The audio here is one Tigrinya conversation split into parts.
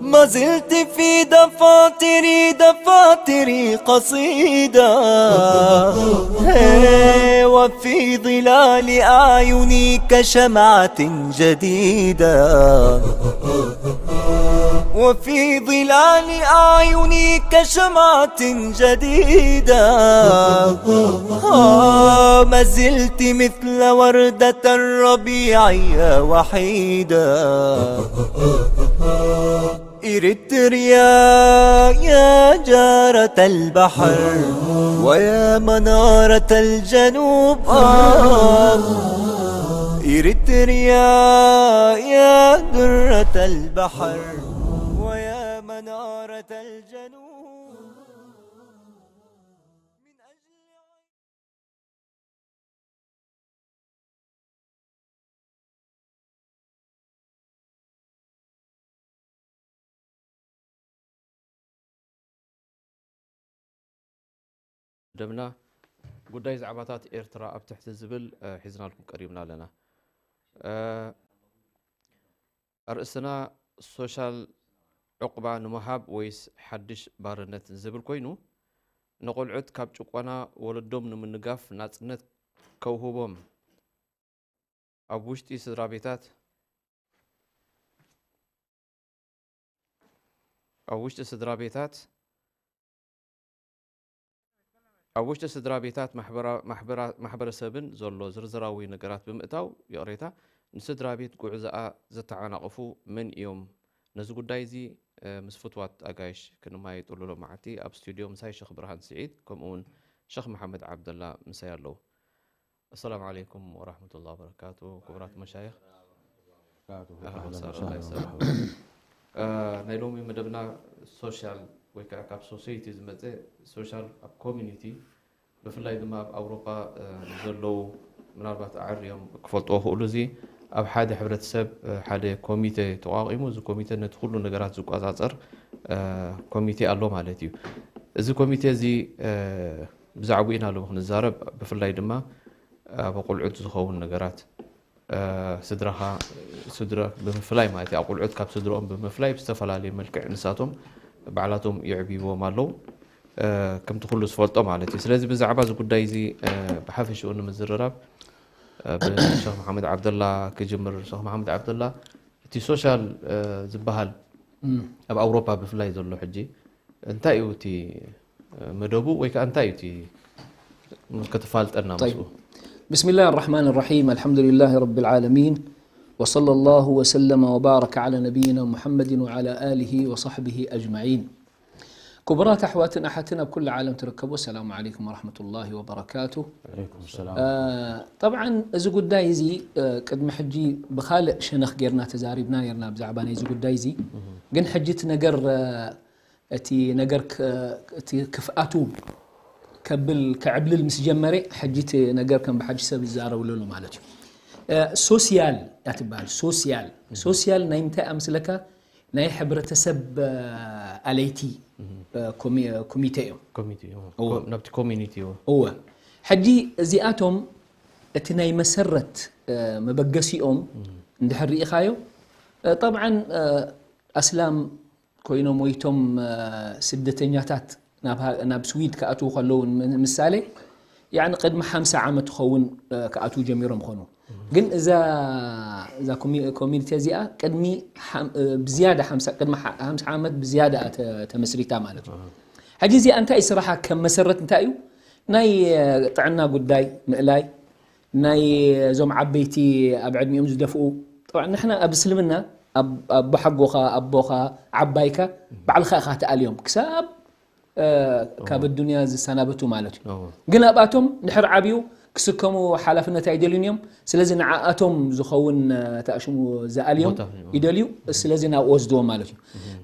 ما زلت في دفاتري، دفاتري قصيدة، هي، وفي ظلال أعيني كشمعة جديدة، وفي ظلال أعيني كشمعة جديدة. آه، ما زلت مثل وردة الربيع يا وحيدة. إريتريا يا جارة البحر، ويا منارة الجنوب، آه. إريتريا يا درة البحر، ويا منارة الجنوب. ደምና ጉዳይ ዛዕባታት ኤርትራ ኣብ ትሕቲ ዝብል፣ እ፣ ሒዝናልኩም ቀሪብና ኣለና። እ፣ ኣርእስትና ሶሻል ዑቕባ ንምሃብ ወይስ ሓድሽ ባርነት ዝብል ኮይኑ፣ ንቖልዑት ካብ ጭቆና ወለዶም ንምንጋፍ ናጽነት ከውህቦም ኣብ ውሽጢ ስድራ ቤታት፣ ኣብ ውሽጢ ስድራ ቤታት፣ ኣብ ውሽጢ ስድራ ቤታት ማሕበራ-፣ ማሕበራ-፣ ማሕበረሰብን ዘሎ ዝርዝራዊ ነገራት ብምእታው፣ ይቕሬታ፣ ንስድራ ቤት ጉዕዞኣ ዘተዓናቕፉ መን እዮም? ነዚ ጉዳይ እዚ፣ እ፣ ምስ ፍትዋት ኣጋይሽ ክንመያየጠሉ ሎማዓንቲ ኣብ ስቱድዮ ምሳይ ሸኽ ብርሃን ስዒድ፣ ከምኡ እውን ሸኽ መሓመድ ዓብደላ ምሳይ ኣለዉ። ኣሰላሙ ዓለይኩም ወራህመቱላሂ ወበረካቱ። ክቡራት መሻይኽ። በረካቱ። ኣህላን ኣህላን ወሰህላን። ወሰህላን። እ፣ ናይ ሎሚ መደብና ሶሻል ወይ ከዓ ካብ ሶሳይቲ ዝመፀ ሶሻል ኣብ ኮሚኒቲ፣ ብፍላይ ድማ ኣብ ኣውሮፓ፣ እ፣ ዘለዉ ምናልባት ኣዕርዮም ክፈልጥዎ ክእሉ፣ እዚ ኣብ ሓደ ሕብረተሰብ፣ እ፣ ሓደ ኮሚቴ ተቋቂሙ፣ እዚ ኮሚቴ ነቲ ኩሉ ነገራት ዝቆጻጸር፣ እ፣ ኮሚቴ ኣሎ ማለት እዩ። እዚ ኮሚቴ እዚ፣ እ፣ ብዛዕባኡ ኢና ሎሚ ክንዛረብ፣ ብፍላይ ድማ ኣብ ኣቆልዑት ዝኸውን ነገራት፣ እ፣ ስድራኻ፣ ስድራ ብምፍላይ ማለት እዩ፣ ኣቆልዑት ካብ ስድርኦም ብምፍላይ ብዝተፈላለየ መልክዕ ንሳቶም ባዕላቶም የዕብይዎም ኣለዉ፣ እ፣ ከምቲ ኩሉ ዝፈልጦ ማለት እዩ። ስለዚ ብዛዕባ እዚ ጉዳይ እዚ፣ እ፣ ብሓፈሽኡ ንምዝርራብ፣ እ፣ ብሸኽ መሓመድ ዓብደላ ክጅምር። ሸኽ መሓመድ ዓብደላ፣ እቲ ሶሻል፣ እ፣ ዝበሃል እም። ኣብ ኣውሮፓ ብፍላይ ዘሎ ሕጂ እንታይ እዩ እቲ፣ እ፣ መደቡ ወይ ከዓ እንታይ እዩ እቲ ከተፋልጠና طيب. ምስኡ? بسم الله الرحمن الرحيم. الحمد لله رب العالمين. وصلى الله وسلم وبارك على نبينا محمد وعلى آله وصحبه أجمعين. ክቡራት ኣሕዋትን ኣሓትን ኣብ ኩሉ ዓለም ትርከቡ፣ ሰላሙ ዓለይኩም ወረሕመቱላሂ ወበረካቱ። ዓለይኩም ሰላም። እ፣ ጠብዓን እዚ ጉዳይ እዚ፣ እ፣ ቅድሚ ሕጂ ብኻልእ ሸነኽ ጌርና ተዛሪብና ኔርና ብዛዕባ ናይዚ ጉዳይ እዚ። እህ። ግን ሕጂ እቲ ነገር፣ እ፣ እቲ ነገር ክ-፣ እቲ ክፍኣቱ ከብል፣ ክዕብልል ምስ ጀመረ፣ ሕጂ እቲ ነገር ከም ብሓድሽ ሰብ ዝዛረብሉ ኣሎ ማለት እዩ። እ፣ ሶስያል እያ ትበሃል፣ ሶስያል። እህ። ሶስያል ናይ ምንታይ ኣምስለካ? ናይ ሕብረተሰብ፣ እ፣ ኣለይቲ፣ እህ። እ፣ ኮሚ-፣ ኮሚቴ እዮም። ኮሚቴ እዮም። እዎ። ኮ-፣ ናብቲ ኮሚኒቲ እዎ። እወ። ሕጂ እዚኣቶም እቲ ናይ መሰረት፣ እ፣ መበገሲኦም እህ። እንድሕር ርኢኻዮ፣ እ፣ ጠብዓን፣ እ፣ ኣስላም ኮይኖም ወይ እቶም፣ እ፣ ስደተኛታት ናብ ሃ-፣ ናብ ስዊድ ክኣትዉ ከለዉ ን-፣ ምሳሌ፣ ያዕኒ ቅድሚ ሓምሳ ዓመት ክኸውን፣ እ፣ ክኣትዉ ጀሚሮም ኾኑ። ግን እዛ፣ እዛ ኮሚ-፣ ኮሚኒቲ እዚኣ ቅድሚ ሓም-፣ እ፣ ብዝያዳ ሓምሳ፣ ቅድሚ ሓ-፣ ሓምሳ ዓመት ብዝያዳ እያ ተ-፣ ተመስሪታ ማለት እዩ። ኣሃ። ሕጂ እዚኣ እንታይ እዩ ስራሓ ከም መሰረት እንታይ እዩ? ናይ፣ እ፣ ጥዕና ጉዳይ ምእላይ፣ ናይ እዞም ዓበይቲ ኣብ ዕድሚኦም ዝደፍኡ፣ ጠብዓን ንሕና ኣብ እስልምና ኣብ-፣ ኣቦሓጎኻ፣ ኣቦኻ፣ ዓባይካ፣ ባዕልኻ ኢኻ ትኣልዮም ክሳብ፣ እ፣ ካብ እዎ። ኣዱንያ ዝሰናበቱ ማለት እዩ። እዎ። ግን ኣብኣቶም ድሕር ዓብዩ ክስከሙ ሓላፍነት ኣይደልዩን እዮም። ስለዚ ንዓኣቶም ዝኸውን ተኣሽሙ ዝኣልዮም ይደልዩ። ስለዚ ናብ ወስድዎም ማለት እዩ።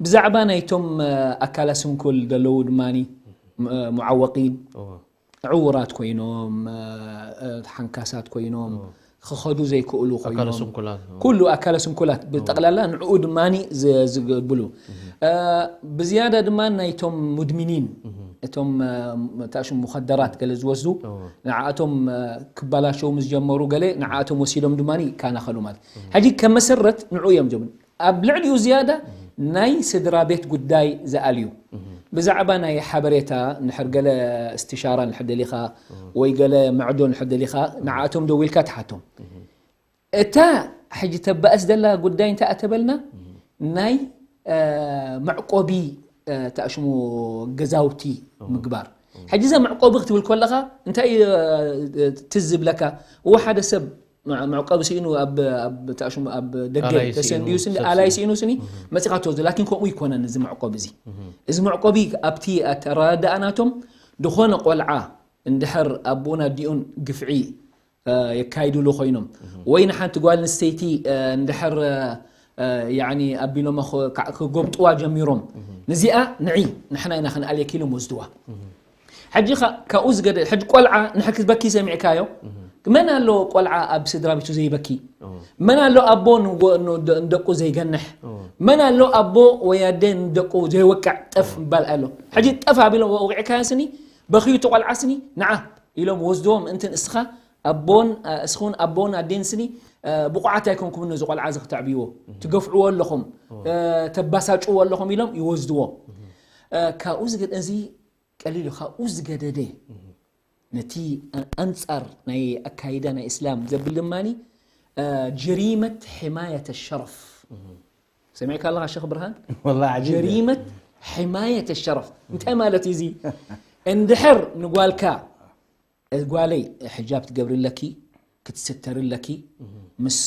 ብዛዕባ ናይቶም ኣካለ ስንኩል ዘለዉ ድማ፣ ሙዓወቂን፣ ዕውራት ኮይኖም፣ ሓንካሳት ኮይኖም፣ ክኸዱ ዘይክእሉ ኮይኖም፣ ኩሉ ኣካለ ስንኩላት ብጠቕላላ ንዕኡ ድማ ዝግብሉ። ብዝያዳ ድማ ናይቶም ሙድሚኒን፣ እቶም ተኣሽሙ ሙኸደራት ገለ ዝወስዱ፣ ንዓኣቶም ክባላሸው ምስ ጀመሩ ገለ ንዓኣቶም ወሲዶም ድማ ይከናኸሉ ማለት። ሕጂ ከመሰረት ንዕኡ እዮም ጀምሩ። ኣብ ልዕሊኡ ዝያዳ ናይ ስድራ ቤት ጉዳይ ዝኣልዩ። ብዛዕባ ናይ ሓበሬታ ንድሕር ገለ እስትሻራ ንድሕር ደሊኻ ወይ ገለ መዕዶ ንድሕር ደሊኻ ንዓኣቶም ደዊልካ ትሓቶም። እታ ሕጂ ተባእስ ዘላ ጉዳይ እንታይ ኣተበልና? ናይ መዕቆቢ ተኣሽሙ ገዛውቲ ምግባር። ሕጂ እዛ መዕቆቢ ክትብል ከለኻ እንታይ ትዝ ዝብለካ? እወ ሓደ ሰብ መዕቆቢ ስኢኑ ኣብ ተኣሽሙ ኣብ ደገ ተሰንድዩ ስኒ ኣላይ ስኢኑ ስኒ መጺኻቶ። ላኪን ከምኡ ይኮነን እዚ መዕቆቢ እዚ። እዚ መዕቆቢ ኣብቲ ኣተረዳእናቶም ዝኾነ ቆልዓ እንድሕር ኣቦን ኣዲኡን ግፍዒ የካይድሉ ኮይኖም ወይ ንሓንቲ ጓል ኣንስተይቲ እንድሕር ያኒ ኣቢሎም ክጎብጥዋ ጀሚሮም፣ ንዚኣ ንዒ ንሕና ኢና ክንኣልየኪ ኢሎም ወስድዋ። ሕጂ ካብኡ ዝገደ ሕጂ ቆልዓ ንሕክበኪ ሰሚዕካዮ። መን ኣሎ ቆልዓ ኣብ ስድራ ቤቱ ዘይበኪ? መን ኣሎ ኣቦ ንደቁ ዘይገንሕ? መን ኣሎ ኣቦ ወይ ኣደ ንደቁ ዘይወቅዕ? ጠፍ ምባል ኣሎ። ሕጂ ጠፍ ኣቢሎም ወቂዕካዮ ስኒ በኽዩ እቲ ቆልዓ ስኒ ንዓ ኢሎም ወስድዎም። እንትን እስኻ ኣቦን እስኹን ኣቦን ኣዴን ስኒ ብቑዓት ኣይኮንኩም ነዚ ቆልዓ እዚ ክተዕብይዎ፣ ትገፍዕዎ ኣለኹም፣ ተባሳጭዎ ኣለኹም ኢሎም ይወስድዎ። ካብኡ ዝገደ እዚ ቀሊሉ ካብኡ ዝገደደ ነቲ ኣንጻር ናይ ኣካይዳ ናይ እስላም ዘብል ድማ ጀሪመት ሕማየት ሸረፍ። ሰሚዕካ ኣለኻ ሸኽ ብርሃን? ወላ ዓጂብ። ጀሪመት ሕማየት ሸረፍ እንታይ ማለት እዩ እዚ? እንድሕር ንጓልካ ጓለይ ሕጃብ ትገብሪ ኣለኪ፣ ክትስተሪ ኣለኪ፣ ምስ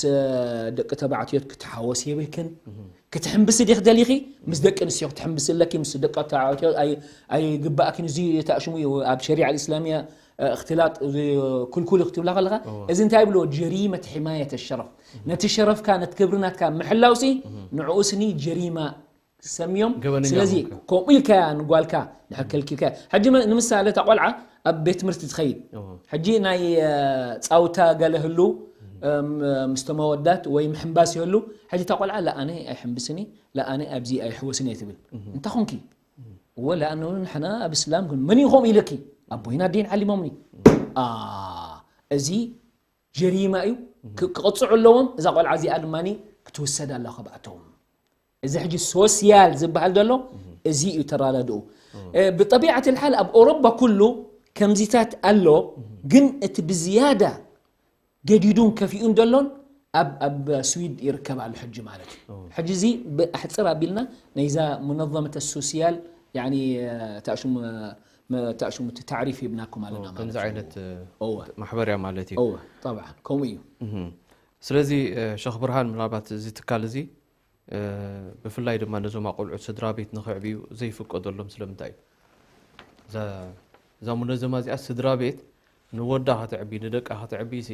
ደቂ ተባዕትዮ ክትሓወስ የብልክን። ክትሕምብሲ ዲኺ ደሊኺ? ምስ ደቂ ኣንስትዮ ክትሕምብሲ ኣለኪ፣ ምስ ደቂ ተባዕትዮ ኣይግባእክን። እዚ ተኣሽሙ እዩ ኣብ ሸሪዓ እስላሚያ እክትላጥ ኩልኩል ክትብላ ከለኻ እዚ እንታይ ይብልዎ? ጀሪመት ሕማየት ሸረፍ። ነቲ ሸረፍካ ነቲ ክብሪ ናትካ ምሕላውሲ ንዕኡ ስኒ ጀሪማ ሰምዮም። ስለዚ ከምኡ ኢልካ ንጓልካ ንሕር ከልኪልካ። ሕጂ ንምሳሌ እታ ቆልዓ ኣብ ቤት ትምህርቲ ትኸይድ። ሕጂ ናይ ፃውታ ገለ ህሉ ምስቶም ኣወዳት ወይ ምሕምባስ ይህሉ። ሕጂ እታ ቆልዓ ለኣነ ኣይሕምብስኒ፣ ለኣነ ኣብዚ ኣይሕወስኒ እየ ትብል። እንታይ ኾንኪ? እወ ለኣነ ንሕና ኣብ እስላም ግን መን ኢኹም ኢለኪ? ኣቦይን ኣዴን ዓሊሞምኒ። እዚ ጀሪማ እዩ። ክቕፅዑ ኣለዎም። እዛ ቆልዓ እዚኣ ድማ ክትውሰድ ኣለዋ ካብኣቶም። እዚ ሕጂ ሶስያል ዝበሃል ዘሎ እዚ እዩ ተራዳድኡ። ብጠቢዓት ልሓል ኣብ ኦሮባ ኩሉ ከምዚታት ኣሎ፣ ግን እቲ ብዝያዳ ገዲዱን ከፊኡን ዘሎን ኣብ ኣብ ስዊድ ይርከብ ኣሎ ሕጂ ማለት እዩ። ሕጂ እዚ ብኣሕፅር ኣቢልና ናይዛ ሙነዘመተ ሶስያል ያኒ ተኣሽሙ ተዕሪፍ ሂብናኩም ኣለና ማለት እዩ። ከምዚ ዓይነት ማሕበርያ ማለት እዩ። እወ ጠብዓን ከምኡ እዩ። ስለዚ ሸኽ ብርሃን ምናልባት እዚ ትካል እዚ ብፍላይ ድማ ነዞም ኣቆልዑት ስድራ ቤት ንኽዕብዩ ዘይፍቀደሎም ስለምንታይ እዩ? እዛ ሙነዘማ እዚኣ ስድራ ቤት ንወዳ ከተዕቢ ንደቃ ከተዕቢ ሲ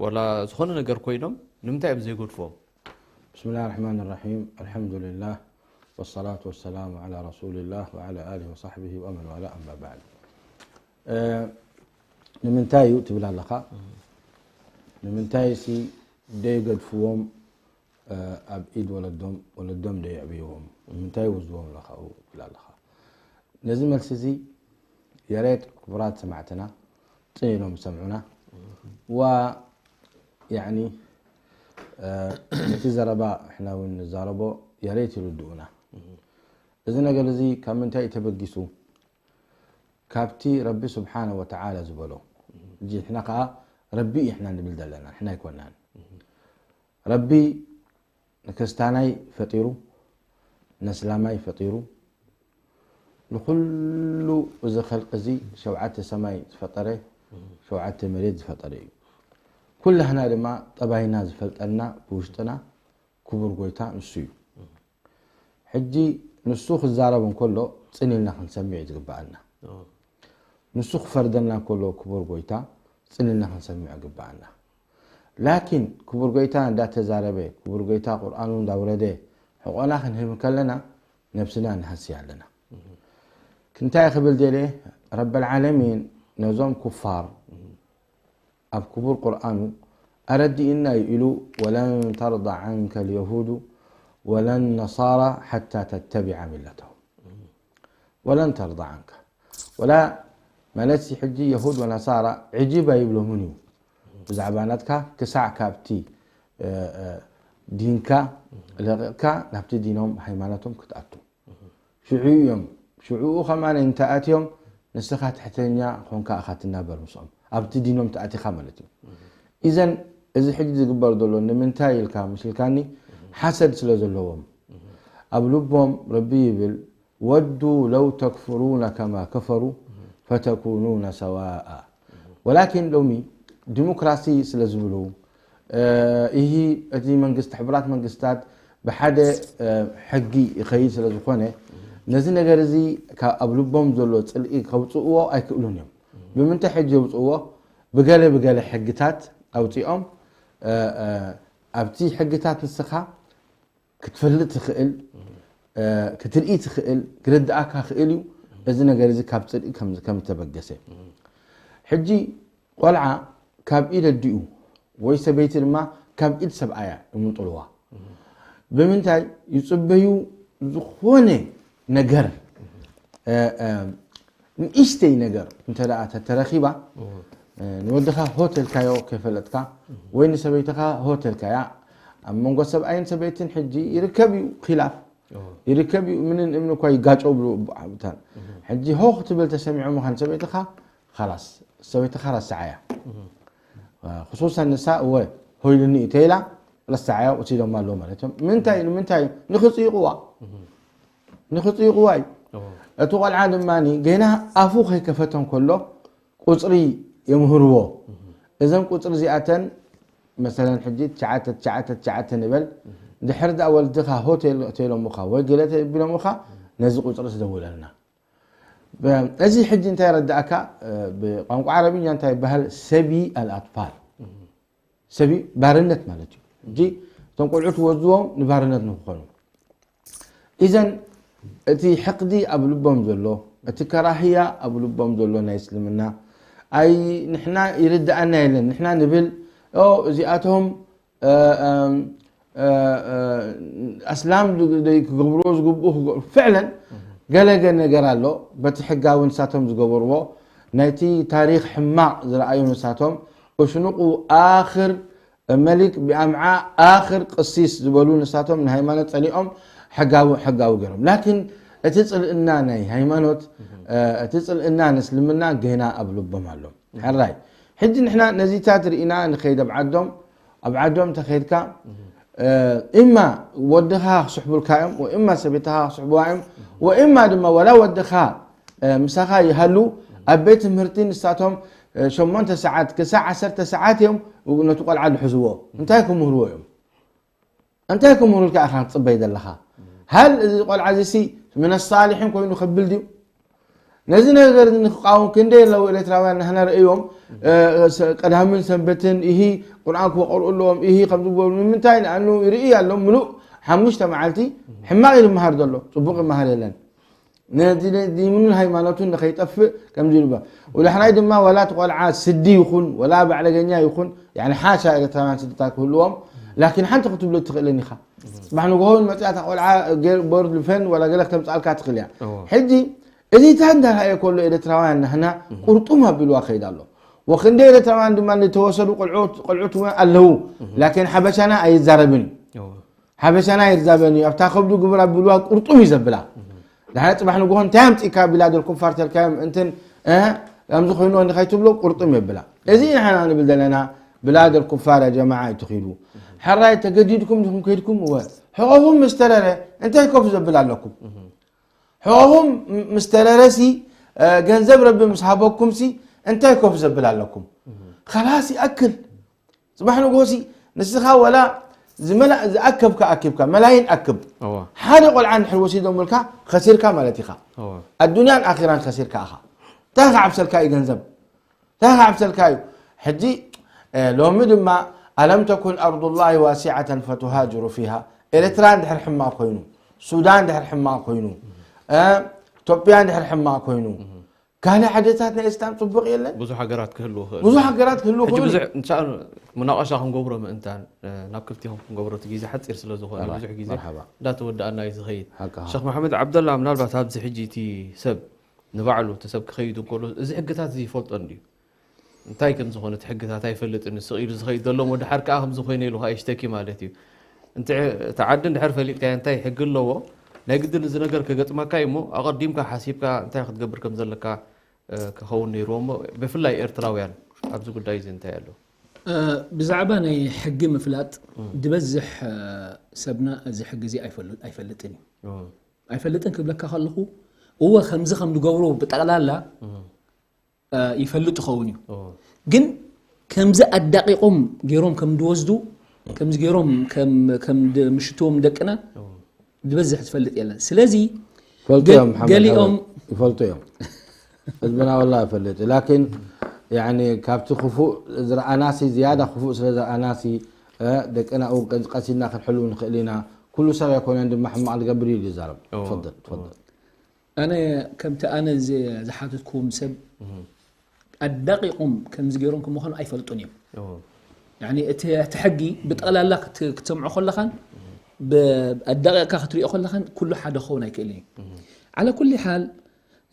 ወላ ዝኾነ ነገር ኮይኖም ንምንታይ እዮም ዘይገድፍዎም? بسم الله الرحمن الرحيم. الحمد لله والصلاة والسلام على رسول الله وعلى آله وصحبه ومن والاه، أما بعد. ንምንታይ እዩ ትብል ኣለኻ? ንምንታይ ሲ ደይገድፍዎም ኣብ ኢድ ወለዶም፣ ወለዶም ደየዕብይዎም? ንምንታይ ወስድዎም ኣለኻ ትብል ኣለኻ? ነዚ መልሲ እዚ የሬት ክቡራት ሰማዕትና ጽን ኢሎም ዝሰምዑና ዋ ያኒ እቲ ዘረባ ንሕና እውን ንዛረቦ የሬት ይርድኡና። እዚ ነገር እዚ ካብ ምንታይ እዩ ተበጊሱ? ካብቲ ረቢ ስብሓነ ወተዓላ ዝበሎ። እዚ ንሕና ከዓ ረቢ እዩ ንሕና ንብል ዘለና፣ ንሕና ኣይኮናን። ረቢ ንክስታናይ ፈጢሩ፣ ነስላማይ ፈጢሩ፣ ንኹሉ እዚ ኸልቂ እዚ ሸውዓተ ሰማይ ዝፈጠረ፣ ሸውዓተ መሬት ዝፈጠረ እዩ። ኩላህና ድማ ጠባይና ዝፈልጠና ብውሽጥና ክቡር ጎይታ ንሱ እዩ። ሕጂ ንሱ ክዛረብ እንከሎ ጽን ኢልና ክንሰምዕ እዩ ዝግብኣና። ንሱ ክፈርደና እንከሎ ክቡር ጎይታ ጽልልና ክንሰምዕ ግባኣና። ላኪን ክቡር ጎይታ እንዳተዛረበ፣ ክቡር ጎይታ ቁርኣኑ እንዳውረደ ሕቆና ክንህብ ከለና ነብስና ንሃሲ ኣለና። ክንታይ ክብል ደልየ? ረበል ዓለሚን ነዞም ኩፋር ኣብ ክቡር ቁርኣኑ ኣረዲእና እዩ ኢሉ፣ "ወለን ተርዳ ዓንከ ልየሁዱ ወለን ነሳራ ሓታ ተተቢዐ ሚለተሁም። ወለን ተርዳ ዓንከ." ወላ ማለት ሕጂ የሁድ ወነሳራ ዕጅብ ኣይብሎምን እዩ ብዛዕባ ናትካ ክሳዕ ካብቲ፣ እ፣ እ፣ ዲንካ ለቂቕካ ናብቲ ዲኖም ሃይማኖቶም ክትኣቱ። ሽዑ እዮም፣ ሽዑኡ ከማን እንተኣትዮም ንስኻ ትሕተኛ ኾንካ ኢኻ ትናበር ምስኦም። ኣብቲ ዲኖም ተኣቲኻ ማለት እዩ። ኢዘን እዚ ሕጂ ዝግበር ዘሎ ንምንታይ ኢልካ ምስልካኒ ሓሰድ ስለ ዘለዎም። ኣብ ልቦም ረቢ ይብል፣ "ወዱ ለው ተክፍሩነ ከማ ከፈሩ ፈተኩኑነ ሰዋኣ." ወላኪን ሎሚ ዲሞክራሲ ስለ ዝብሉ፣ እ፣ ይሂ እቲ መንግስቲ፣ ሕቡራት መንግስታት ብሓደ፣ እ፣ ሕጊ ይኸይድ ስለ ዝኾነ፣ ነዚ ነገር እዚ ካብ ኣብ ልቦም ዘሎ ጽልኢ ከውጽእዎ ኣይክእሉን እዮም። ብምንታይ ሕጂ የውጽእዎ? ብገለ ብገለ ሕግታት ኣውጺኦም፣ እ፣ እ፣ ኣብቲ ሕግታት ንስኻ ክትፈልጥ ትኽእል፣ እ፣ ክትርኢ ትኽእል፣ ክርድኣካ ክእል እዩ። እዚ ነገር እዚ ካብ ጽልኢ ከም፣ ከም ዝተበገሰ። ሕጂ ቆልዓ ካብ ኢድ ኣዲኡ ወይ ሰበይቲ ድማ ካብ ኢድ ሰብኣያ ይምንጥልዋ። ብምንታይ ይጽበዩ? ዝኾነ ነገር፣ እ፣ እ፣ ንእሽተይ ነገር እንተ ደኣ ተተረኺባ፣ እ፣ ንወድኻ ሆቴልካዮ ከይፈለጥካ ወይ ንሰበይትኻ ሆቴልካያ፣ ኣብ መንጎ ሰብኣይን ሰበይትን ሕጂ ይርከብ እዩ ኺላፍ፣ ይርከብ እዩ። ምንን እምኒ እኳ ይጋጨው ብሉ ብሓብታን። ሕጂ ሆ ክትብል ተሰሚዖም ምዃን ሰበይትኻ፣ ኻላስ፣ ሰበይትኻ ረስዓያ። እ፣ ክሱሰን ንሳ እወ ሆይሉኒ እዩ ተይላ፣ ረስዓያ፣ ወሲዶማ ኣለዉ ማለት እዮም። ምንታይ እዩ? ንምንታይ እዩ? ንኽጽይቕዋ። ንኽጽይቕዋ እዩ። እዎ። እቲ ቆልዓ ድማ ገና ኣፉ ከይከፈተ እንከሎ ቁጽሪ የምህርዎ። እዘን ቁጽሪ እዚኣተን መሰለን ሕጂ ትሽዓተ፣ ትሽዓተ፣ ትሽዓተ ንበል። ድሕሪ ደኣ ወልድኻ ሆቴል፣ ሆቴሎምኻ ወይ ገለ ተቢሎምኻ ነዚ ቁጽሪ ትደውለልና። ብ-፣ እዚ ሕጂ እንታይ ረዳእካ? እ፣ ብቋንቋ ዓረብኛ እንታይ ይበሃል? ሰቢ ኣልኣጥፋል። ሰቢ ባርነት ማለት እዩ። ሕጂ እቶም ቆልዑ ትወዝዎም ንባርነት ንክኾኑ። ኢዘን እቲ ሕቅዲ ኣብ ልቦም ዘሎ፣ እቲ ከራህያ ኣብ ልቦም ዘሎ ናይ እስልምና፣ ኣይ ንሕና ይርድኣና የለን። ንሕና ንብል፣ ኦ፣ እዚኣቶም፣ እ፣ እም፣ እ፣ እ፣ ኣስላም ዝ-፣ ዝ-፣ ክገብርዎ ዝግብኡ ክገ-፣ ፍዕለን ገለ ገ-፣ ነገር ኣሎ። በቲ ሕጋዊ ንሳቶም ዝገበርዎ፣ ናይቲ ታሪኽ ሕማቕ ዝረኣዩ ንሳቶም፣ እሽኑቁ ኣኽር መሊክ ብኣምዓ ኣኽር ቅሲስ ዝበሉ ንሳቶም ንሃይማኖት ጸሊኦም ሕጋዊ፣ ሕጋዊ ገይሮም። ላኪን እቲ ጽልእና ናይ ሃይማኖት፣ እ፣ እቲ ጽልእና ንእስልምና ገና ኣብ ልቦም ኣሎ። ሕራይ። ሕጂ ንሕና ነዚታት ርኢና ንኸይድ ኣብ ዓዶም፣ ኣብ ዓዶም ተኸይድካ፣ እ፣ እማ ወድኻ ክስሕቡልካ እዮም፣ ወእማ ሰበይትኻ ክስሕቡዋ እዮም፣ ወእማ ድማ ወላ ወድኻ፣ እ፣ ምሳኻ ይሃሉ፣ ኣብ ቤት ትምህርቲ ንሳቶም፣ እ፣ ሸሞንተ ሰዓት ክሳዕ ዓሰርተ ሰዓት እዮም ነቲ ቆልዓ ዝሕዝዎ። እንታይ ክምህርዎ እዮም? እንታይ ክምህሩልካ ኢኻ ትጽበይ ዘለኻ? ሃል እዚ ቆልዓ እዚሲ ምን ሳሊሒን ኮይኑ ከብል ድዩ? ነዚ ነገር እዚ ንክቃወም ክንደይ ኣለዉ ኤርትራውያን ናህና ርእዮም፣ እ፣ ሰ-፣ ቀዳምን ሰንበትን ኢሂ ቁርኣን ክቐርኡ ኣለዎም፣ ኢሂ ከምዚ ክገብሩ። ንምንታይ? ንኣኑ ይርኢ ኣሎ፣ ምሉእ ሓሙሽተ መዓልቲ ሕማቕ እዩ ዝመሃር ዘሎ፣ ጽቡቕ ይመሃር የለን። ነዚ ዲኑን ሃይማኖቱን ንኸይጠፍእ ከምዚ ይግበር። ወዳሕራይ ድማ ዋላ እቲ ቆልዓ ስዲ ይኹን፣ ዋላ ባዕለገኛ ይኹን፣ ያኒ ሓሻ ኤርትራውያን ስድታት ክህልዎም፣ ላኪን ሓንቲ ክትብሎ ትኽእልን ኢኻ። ጽባሕ ንግሆ እውን መጺኣ እታ ቆልዓ ገ-፣ ቦርድ ልፈን ዋላ ገለ ክተምጽኣልካ ትኽእል እያ። እዎ። ሕጂ እዚ እንታይ እንዳረኣየ ከሎ ኤርትራውያን ናህና ቁርጡም ኣቢልዋ ከይድ ኣሎ። ወክንደይ ኤርትራውያን ድማ ዝተወሰዱ ቆልዑት፣ ቆልዑት እውን ኣለዉ። ላኪን ሓበሻና ኣይዛረብን እዩ። እዎ። ሓበሻና ይርዛበኒ፣ ኣብታ ከብዱ ግብር ኣቢልዋ ቁርጡም እዩ ዘብላ። ድሓር ጽባሕ ንግሆ እንታይ ኣምጺእካ ቢላደል ኩፋር ተልካዮም እንትን፣ እ፣ ከምዚ ኮይኑ እንዲ ከይትብሎ ቁርጡም የብላ። እዚ ንሕና ንብል ዘለና ብላደል ኩፋር ያ ጀማዓ ኣይትኺዱ። ሕራይ ተገዲድኩም ዲኹም ከይድኩም? እወ። ሕቖኹም ምስ ተረረ እንታይ ኮፍ ዘብል ኣለኩም? ሕቖኹም ም-፣ ምስ ተረረሲ፣ እ፣ ገንዘብ ረቢ ምስ ሃበኩምሲ እንታይ ኮፍ ዘብል ኣለኩም? ኸላስ ይኣክል። ጽባሕ ንግሆሲ ንስኻ ወላ ዝመላ-፣ ዝኣከብካ ኣኪብካ፣ መላይን ኣክብ። እዋ። ሓደ ቆልዓ እንድሕር ወሲዶምልካ፣ ከሲርካ ማለት ኢኻ። እዋ። ኣዱንያን ኣኺራን ከሲርካ ኢኻ። እንታይ ክዓብሰልካ እዩ ገንዘብ? እንታይ ክዓብሰልካ እዩ? ሕጂ እ፣ ሎሚ ድማ ኣለም ተኩን ኣርዱላሂ ዋሲዓተን ፈቱሃጅሩ ፊሃ። ኤርትራ እንድሕር ሕማቕ ኮይኑ፣ ሱዳን እንድሕር ሕማቕ ኮይኑ፣ እ፣ ኢትዮጵያ እንድሕር ሕማቕ ኮይኑ፣ ካልእ ዓድታት ናይ እስላም ጽቡቕ የለን። ብዙሕ ሃገራት ክህልዉ ይኽእሉ። ብዙሕ ሃገራት ክህልዉ እቲ ይኽእሉ። ብዙሕ እንሻ-፣ ሙናቐሻ ክንገብሮ ምእንታን፣ እ፣ ናብ ክፍቲ ከም ክንገብሮ እቲ ግዜ ሓጺር ስለ ዝኾነ፣ መርሓባ፣ ብዙሕ ግዜ መርሓባ። እንዳተወዳእና እዩ ዝኸይድ። ሓቅኻ። ሸኽ መሓመድ ዓብደላ፣ ምናልባት ኣብዚ ሕጂ እቲ ሰብ ንባዕሉ፣ እቲ ሰብ ክኸይድ እንከሎ፣ እዚ ሕግታት እዚ ይፈልጦ እንድዩ? እንታይ ከም ዝኾነ እቲ ሕግታት ኣይፈልጥን፣ ስቕ ኢሉ ዝኸይድ ዘሎ እሞ፣ ድሓር ከኣ ከምዚ ኮይነ ኢሉ ከኣ ይሽተኪ ማለት እዩ። እንተ-፣ እቲ ዓዲ እንድሕር ፈሊጥካዮ እንታይ ሕጊ ኣለዎ፣ ናይ ግድን እዚ ነገር ከገጥመካ እዩ እሞ፣ ኣቐዲምካ ሓሲብካ እንታይ ክትገብር ከም ዘለካ፣ እ፣ ክኸውን ነይርዎ እሞ፣ ብፍላይ ኤርትራውያን ኣብዚ ጉዳይ እዚ እንታይ ኣሎ? እ፣ ብዛዕባ ናይ ሕጊ ምፍላጥ እም። ዝበዝሕ፣ እ፣ ሰብና እዚ ሕጊ እዚ ኣይፈል-፣ ኣይፈልጥን እዩ። እም። ኣይፈልጥን ክብለካ ከለኹ፣ እወ፣ ከምዚ ከም ዝገብሩ ብጠቕላላ እም። እ፣ ይፈልጥ ይኸውን እዩ። እም። ግን ከምዚ ኣዳቂቖም ገይሮም ከም ዝወስዱ፣ ከምዚ ገይሮም ከም፣ ከም ድ-፣ ምሽትዎም ደቅና እም። ዝበዝሕ ዝፈልጥ የለን። ስለዚ ይፈልጡ ገ-፣ እዮም፣ ሓመድ ገሊኦም ሓወይ፣ ይፈልጡ እዮም። ህዝብና ወላ ይፈልጥ። ላኪን፣ ያኒ፣ ካብቲ ክፉእ ዝረኣናሲ፣ ዝያዳ ክፉእ ስለ ዝረኣናሲ፣ እ፣ ደቅና እውን ቀስ፣ ቀስ ኢልና ክንሕሉ ንኽእል ኢና። ኩሉ ሰብ ኣይኮነን ድማ ሕማቕ ዝገብር እዩ ዝዛረብ። እዎ፣ ትፈضል፣ እዎ። ትፈضል። ኣነ ከምቲ ኣነ ዝ-፣ ዝሓተትክዎም ሰብ እህ። ኣዳቂቖም ከምዚ ገይሮም ከም ምዃኑ ኣይፈልጡን እዮም። እዎ። ያኒ እቲ፣ እቲ ሕጊ ብጠቕላላ ክት-፣ ክትሰምዖ ከለኻን እህ። ብ-፣ ኣዳቂቕካ ክትሪኦ ከለኻን ኩሉ ሓደ ክኸውን ኣይክእልን እዩ። እህ። ዓላ ኩሊ ሓል፣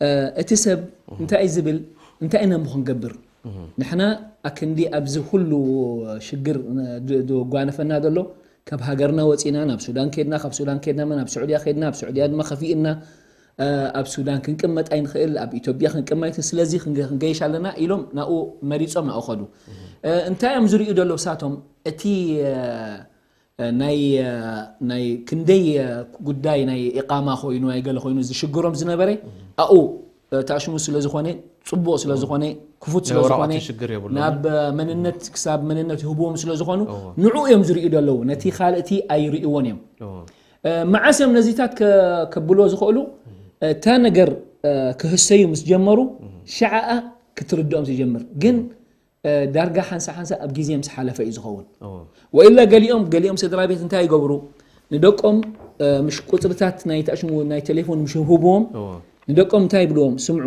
እ፣ እቲ ሰብ እህ። እንታይ እዩ ዝብል፣ እንታይ ኢና እሞ ክንገብር? እህ። ንሕና ኣክንዲ ኣብዚ ኩሉ ሽግር ን-፣ ድ-፣ ድጓነፈና ዘሎ፣ ካብ ሃገርና ወጺና ናብ ሱዳን ከድና፣ ካብ ሱዳን ከድና ናብ ስዑድያ ከድና፣ ኣብ ስዑድያ ድማ ከፊእና፣ እ፣ ኣብ ሱዳን ክንቅመጥ ኣይንኽእል፣ ኣብ ኢትዮጵያ ክንቅመጥ ኣይንኽእል፣ ስለዚ ክንገ-፣ ክንገይሽ ኣለና ኢሎም ናብኡ መሪጾም ናብኡ ኸዱ። እህ። እ፣ እንታይ እዮም ዝርእዩ ዘለዉ ሳቶም? እቲ፣ እ፣ እ፣ ናይ፣ እ፣ ናይ ክንደይ፣ እ፣ ጉዳይ ናይ ኢቃማ ኮይኑ፣ ናይ ገለ ኮይኑ ዝሽግሮም ዝነበረ፣ እህ። ኣብኡ፣ እ፣ ተኣሽሙ ስለ ዝኾነ፣ ጽቡቕ ስለ እዎ። ዝኾነ፣ ክፉት ናይ ስለ ወረቐት ዝኾነ፣ ሽግር የብሎምን። ናብ፣ እ፣ መንነት፣ ክሳብ መንነት ይህብዎም ስለ ዝኾኑ፣ እዎ። ንዑ እዮም ዝርእዩ ዘለዉ። ነቲ ካልእቲ ኣይርእይዎን እዮም። እዎ። እ፣ መዓስ እዮም ነዚታት ከ-፣ ከብልዎ ዝኽእሉ? እታ ነገር፣ እ፣ ክህሰዩ ምስ ጀመሩ፣ እህ። ሸዓኣ ክትርድኦም ትጀምር። ግን፣ እ፣ ዳርጋ ሓንሳ ሓንሳ ኣብ ግዜ ምስ ሓለፈ እዩ ዝኸውን። እዎ። ወኢላ ገሊኦም፣ ገሊኦም ስድራ ቤት እንታይ ይገብሩ? ንደቆም፣ እ፣ ምሽ ቁጽርታት ናይ ተኣሽሙ ናይ ቴሌፎን ምሽ ህብዎም፣ እዎ። ንደቆም እንታይ ይብልዎም? ስምዑ፣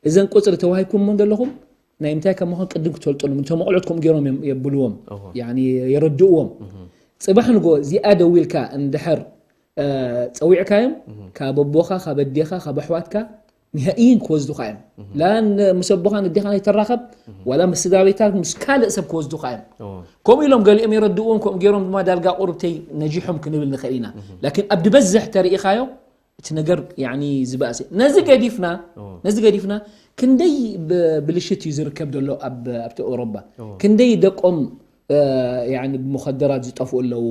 እዘን ቁጽሪ ተዋሂብኩሞ ዘለኹም ናይ ምንታይ ከም ምዃን ቅድም ክትፈልጡ ኣለኩም። እቶም ኣቑልዑት ከምኡ ገይሮም እዮም የብልዎም። እዎ። ያኒ የረድእዎም። እህ። ጽባሕ ንጎ እዚኣ ደዊልካ እንድሕር፣ እ፣ ጸዊዕካዮም፣ እህ። ካብ ኣቦኻ፣ ካብ ኣዴኻ፣ ካብ ኣሕዋትካ ንሃይን ክወስዱኻ እዮም። እህ። ላ ን-፣ ምስ ኣቦኻን ኣዴኻን ኣይተራኸብ፣ እህ። ዋላ ምስ ስድራ ቤትካ፣ ምስ ካልእ ሰብ ክወስዱኻ እዮም። እዎ። ከምኡ ኢሎም ገሊኦም የረድእዎም፣ ከምኡ ገይሮም ድማ ዳርጋ ቁርብተይ ነጂሖም ክንብል ንኽእል ኢና። እህ። ላኪን ኣብ ዝበዝሕ ተሪኢኻዮ፣ እቲ ነገር ያኒ ዝበኣሰ። ነዚ ገዲፍና፣ እዎ። ነዚ ገዲፍና፣ ክንደይ ብ-፣ ብልሽት እዩ ዝርከብ ዘሎ ኣብ፣ ኣብቲ ኤውሮጳ። እዎ። ክንደይ ደቆም፣ እ፣ ያኒ ብሙኸደራት ዝጠፍኡ ኣለዉ።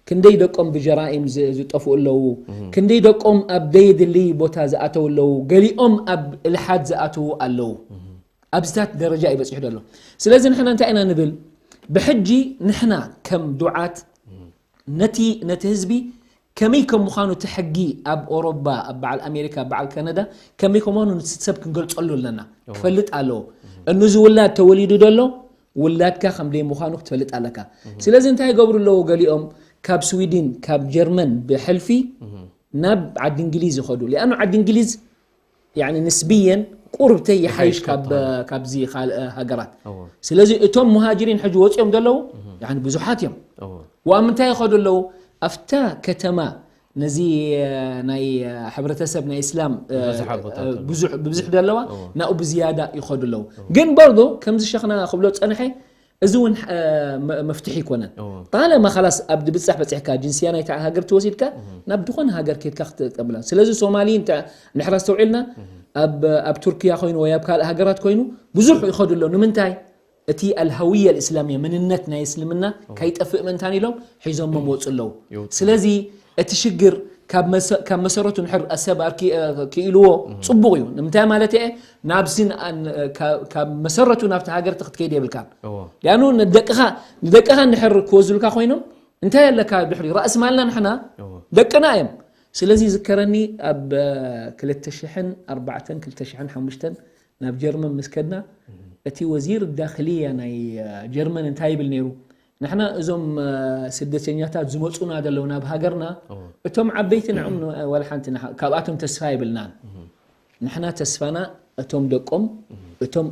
ክንደይ ደቆም ብጀራኢም ዝ-፣ ዝጠፍኡ ኣለዉ። እህ። ክንደይ ደቆም ኣብ ደየድሊ ቦታ ዝኣተዉ ኣለዉ። ገሊኦም ኣብ እልሓድ ዝኣተዉ ኣለዉ። እህ። ኣብዚታት ደረጃ እዩ በጺሑ ዘሎ። ስለዚ ንሕና እንታይ ኢና ንብል? ብሕጂ ንሕና ከም ዱዓት እህ። ነቲ፣ ነቲ ህዝቢ ከመይ ከም ምዃኑ እቲ ሕጊ ኣብ ኦሮባ፣ ኣብ በዓል ኣሜሪካ፣ ኣብ በዓል ካናዳ፣ ከመይ ከም ምዃኑ ነቲ ሰብ ክንገልጸሉ ኣለና። እዎ። ክፈልጥ ኣለዎ። እህ። እኑ እዚ ውላድ ተወሊዱ ዘሎ፣ ውላድካ ከም ደይ ምዃኑ ክትፈልጥ ኣለካ። እህ። ስለዚ እንታይ ይገብሩ ኣለዉ ገሊኦም? ካብ ስዊድን፣ ካብ ጀርመን ብሕልፊ እህ። ናብ ዓዲ እንግሊዝ ይኸዱ። ሊኣኑ ዓዲ እንግሊዝ፣ ያኒ ንስብየን ቁርብተይ ይሓይሽ ይሓይሽ ካብ፣ ካብታ። ካብዚ ካልእ ሃገራት። እዎ። ስለዚ እቶም ሙሃጅሪን ሕጂ ወጺኦም ዘለዉ፣ እህ። ያኒ ብዙሓት እዮም። እዎ። ወኣብ ምንታይ ይኸዱ ኣለዉ? ኣብታ ከተማ ነዚ፣ እ፣ ናይ፣ እ፣ ሕብረተሰብ ናይ እስላም፣ እ፣ ዝበዝሓ ቦታታት። ብዙሕ፣ ብብዝሒ ዘለዋ፣ እዎ። ናብኡ ብዝያዳ ይኸዱ ኣለዉ። እዎ። ግን በርዶ ከምዚ ሸኽና ክብሎ ዝጸንሐ፣ እዚ እውን፣ እ፣ መ-፣ መፍትሒ ኣይኮነን። እዎ። ጣለማ ኻላስ ኣብ ድብጻሕ በጺሕካ፣ ጅንስያ ናይታ ሃገር ተወሲድካ፣ እህ። ናብ ዝኾነ ሃገር ኬድካ ክትጥቀምላ። ስለዚ ሶማሊ እንተ ንሕና ኣስተውዒልና፣ እህ። ኣብ፣ ኣብ ቱርክያ ኮይኑ ወይ ኣብ ካልእ ሃገራት ኮይኑ ብዙሕ ይኸዱ ኣለዉ። ንምንታይ? እቲ ኣልሃውያ ኣልእስላምያ፣ መንነት ናይ እስልምና እዎ። ከይጠፍእ ምእንታን ኢሎም ሒዞሞም ወጹ ኣለዉ። ይወጹ። ስለዚ እቲ ሽግር ካብ መሰ-፣ ካብ መሰረቱ ንሕር ኣሰብ ኣርኪ-፣ እ፣ ክኢልዎ እህ። ጽቡቕ እዩ። ንምንታይ ማለት እየ? ናብዚ ን-፣ ን-፣ ካ-፣ ካብ መሰረቱ ናብቲ ሃገር ክትከይድ የብልካን። እዎ። ያኑ ንደቅኻ፣ ንደቅኻ እንድሕር ክወዙልካ ኮይኖም፣ እንታይ ኣለካ ድሕሪ? ራእሲ ማልና ንሕና እዎ። ደቅና እዮም። ስለዚ ይዝከረኒ ኣብ፣ እ፣ ክልተ ሽሕን ኣርባዕተን፣ ክልተ ሽሕን ሓሙሽተን ናብ ጀርመን ምስ ከድና፣ እህ። እቲ ወዚር ዳኽልያ ናይ ጀርመን እንታይ ይብል ነይሩ? ንሕና እዞም ስደተኛታት ዝመፁና ዘለዉ ናብ ሃገርና፣ እቶም ዓበይቲ ንዕም ዋላ ሓንቲ ካብኣቶም ተስፋ የብልናን። ንሕና ተስፋና እቶም ደቆም፣ እቶም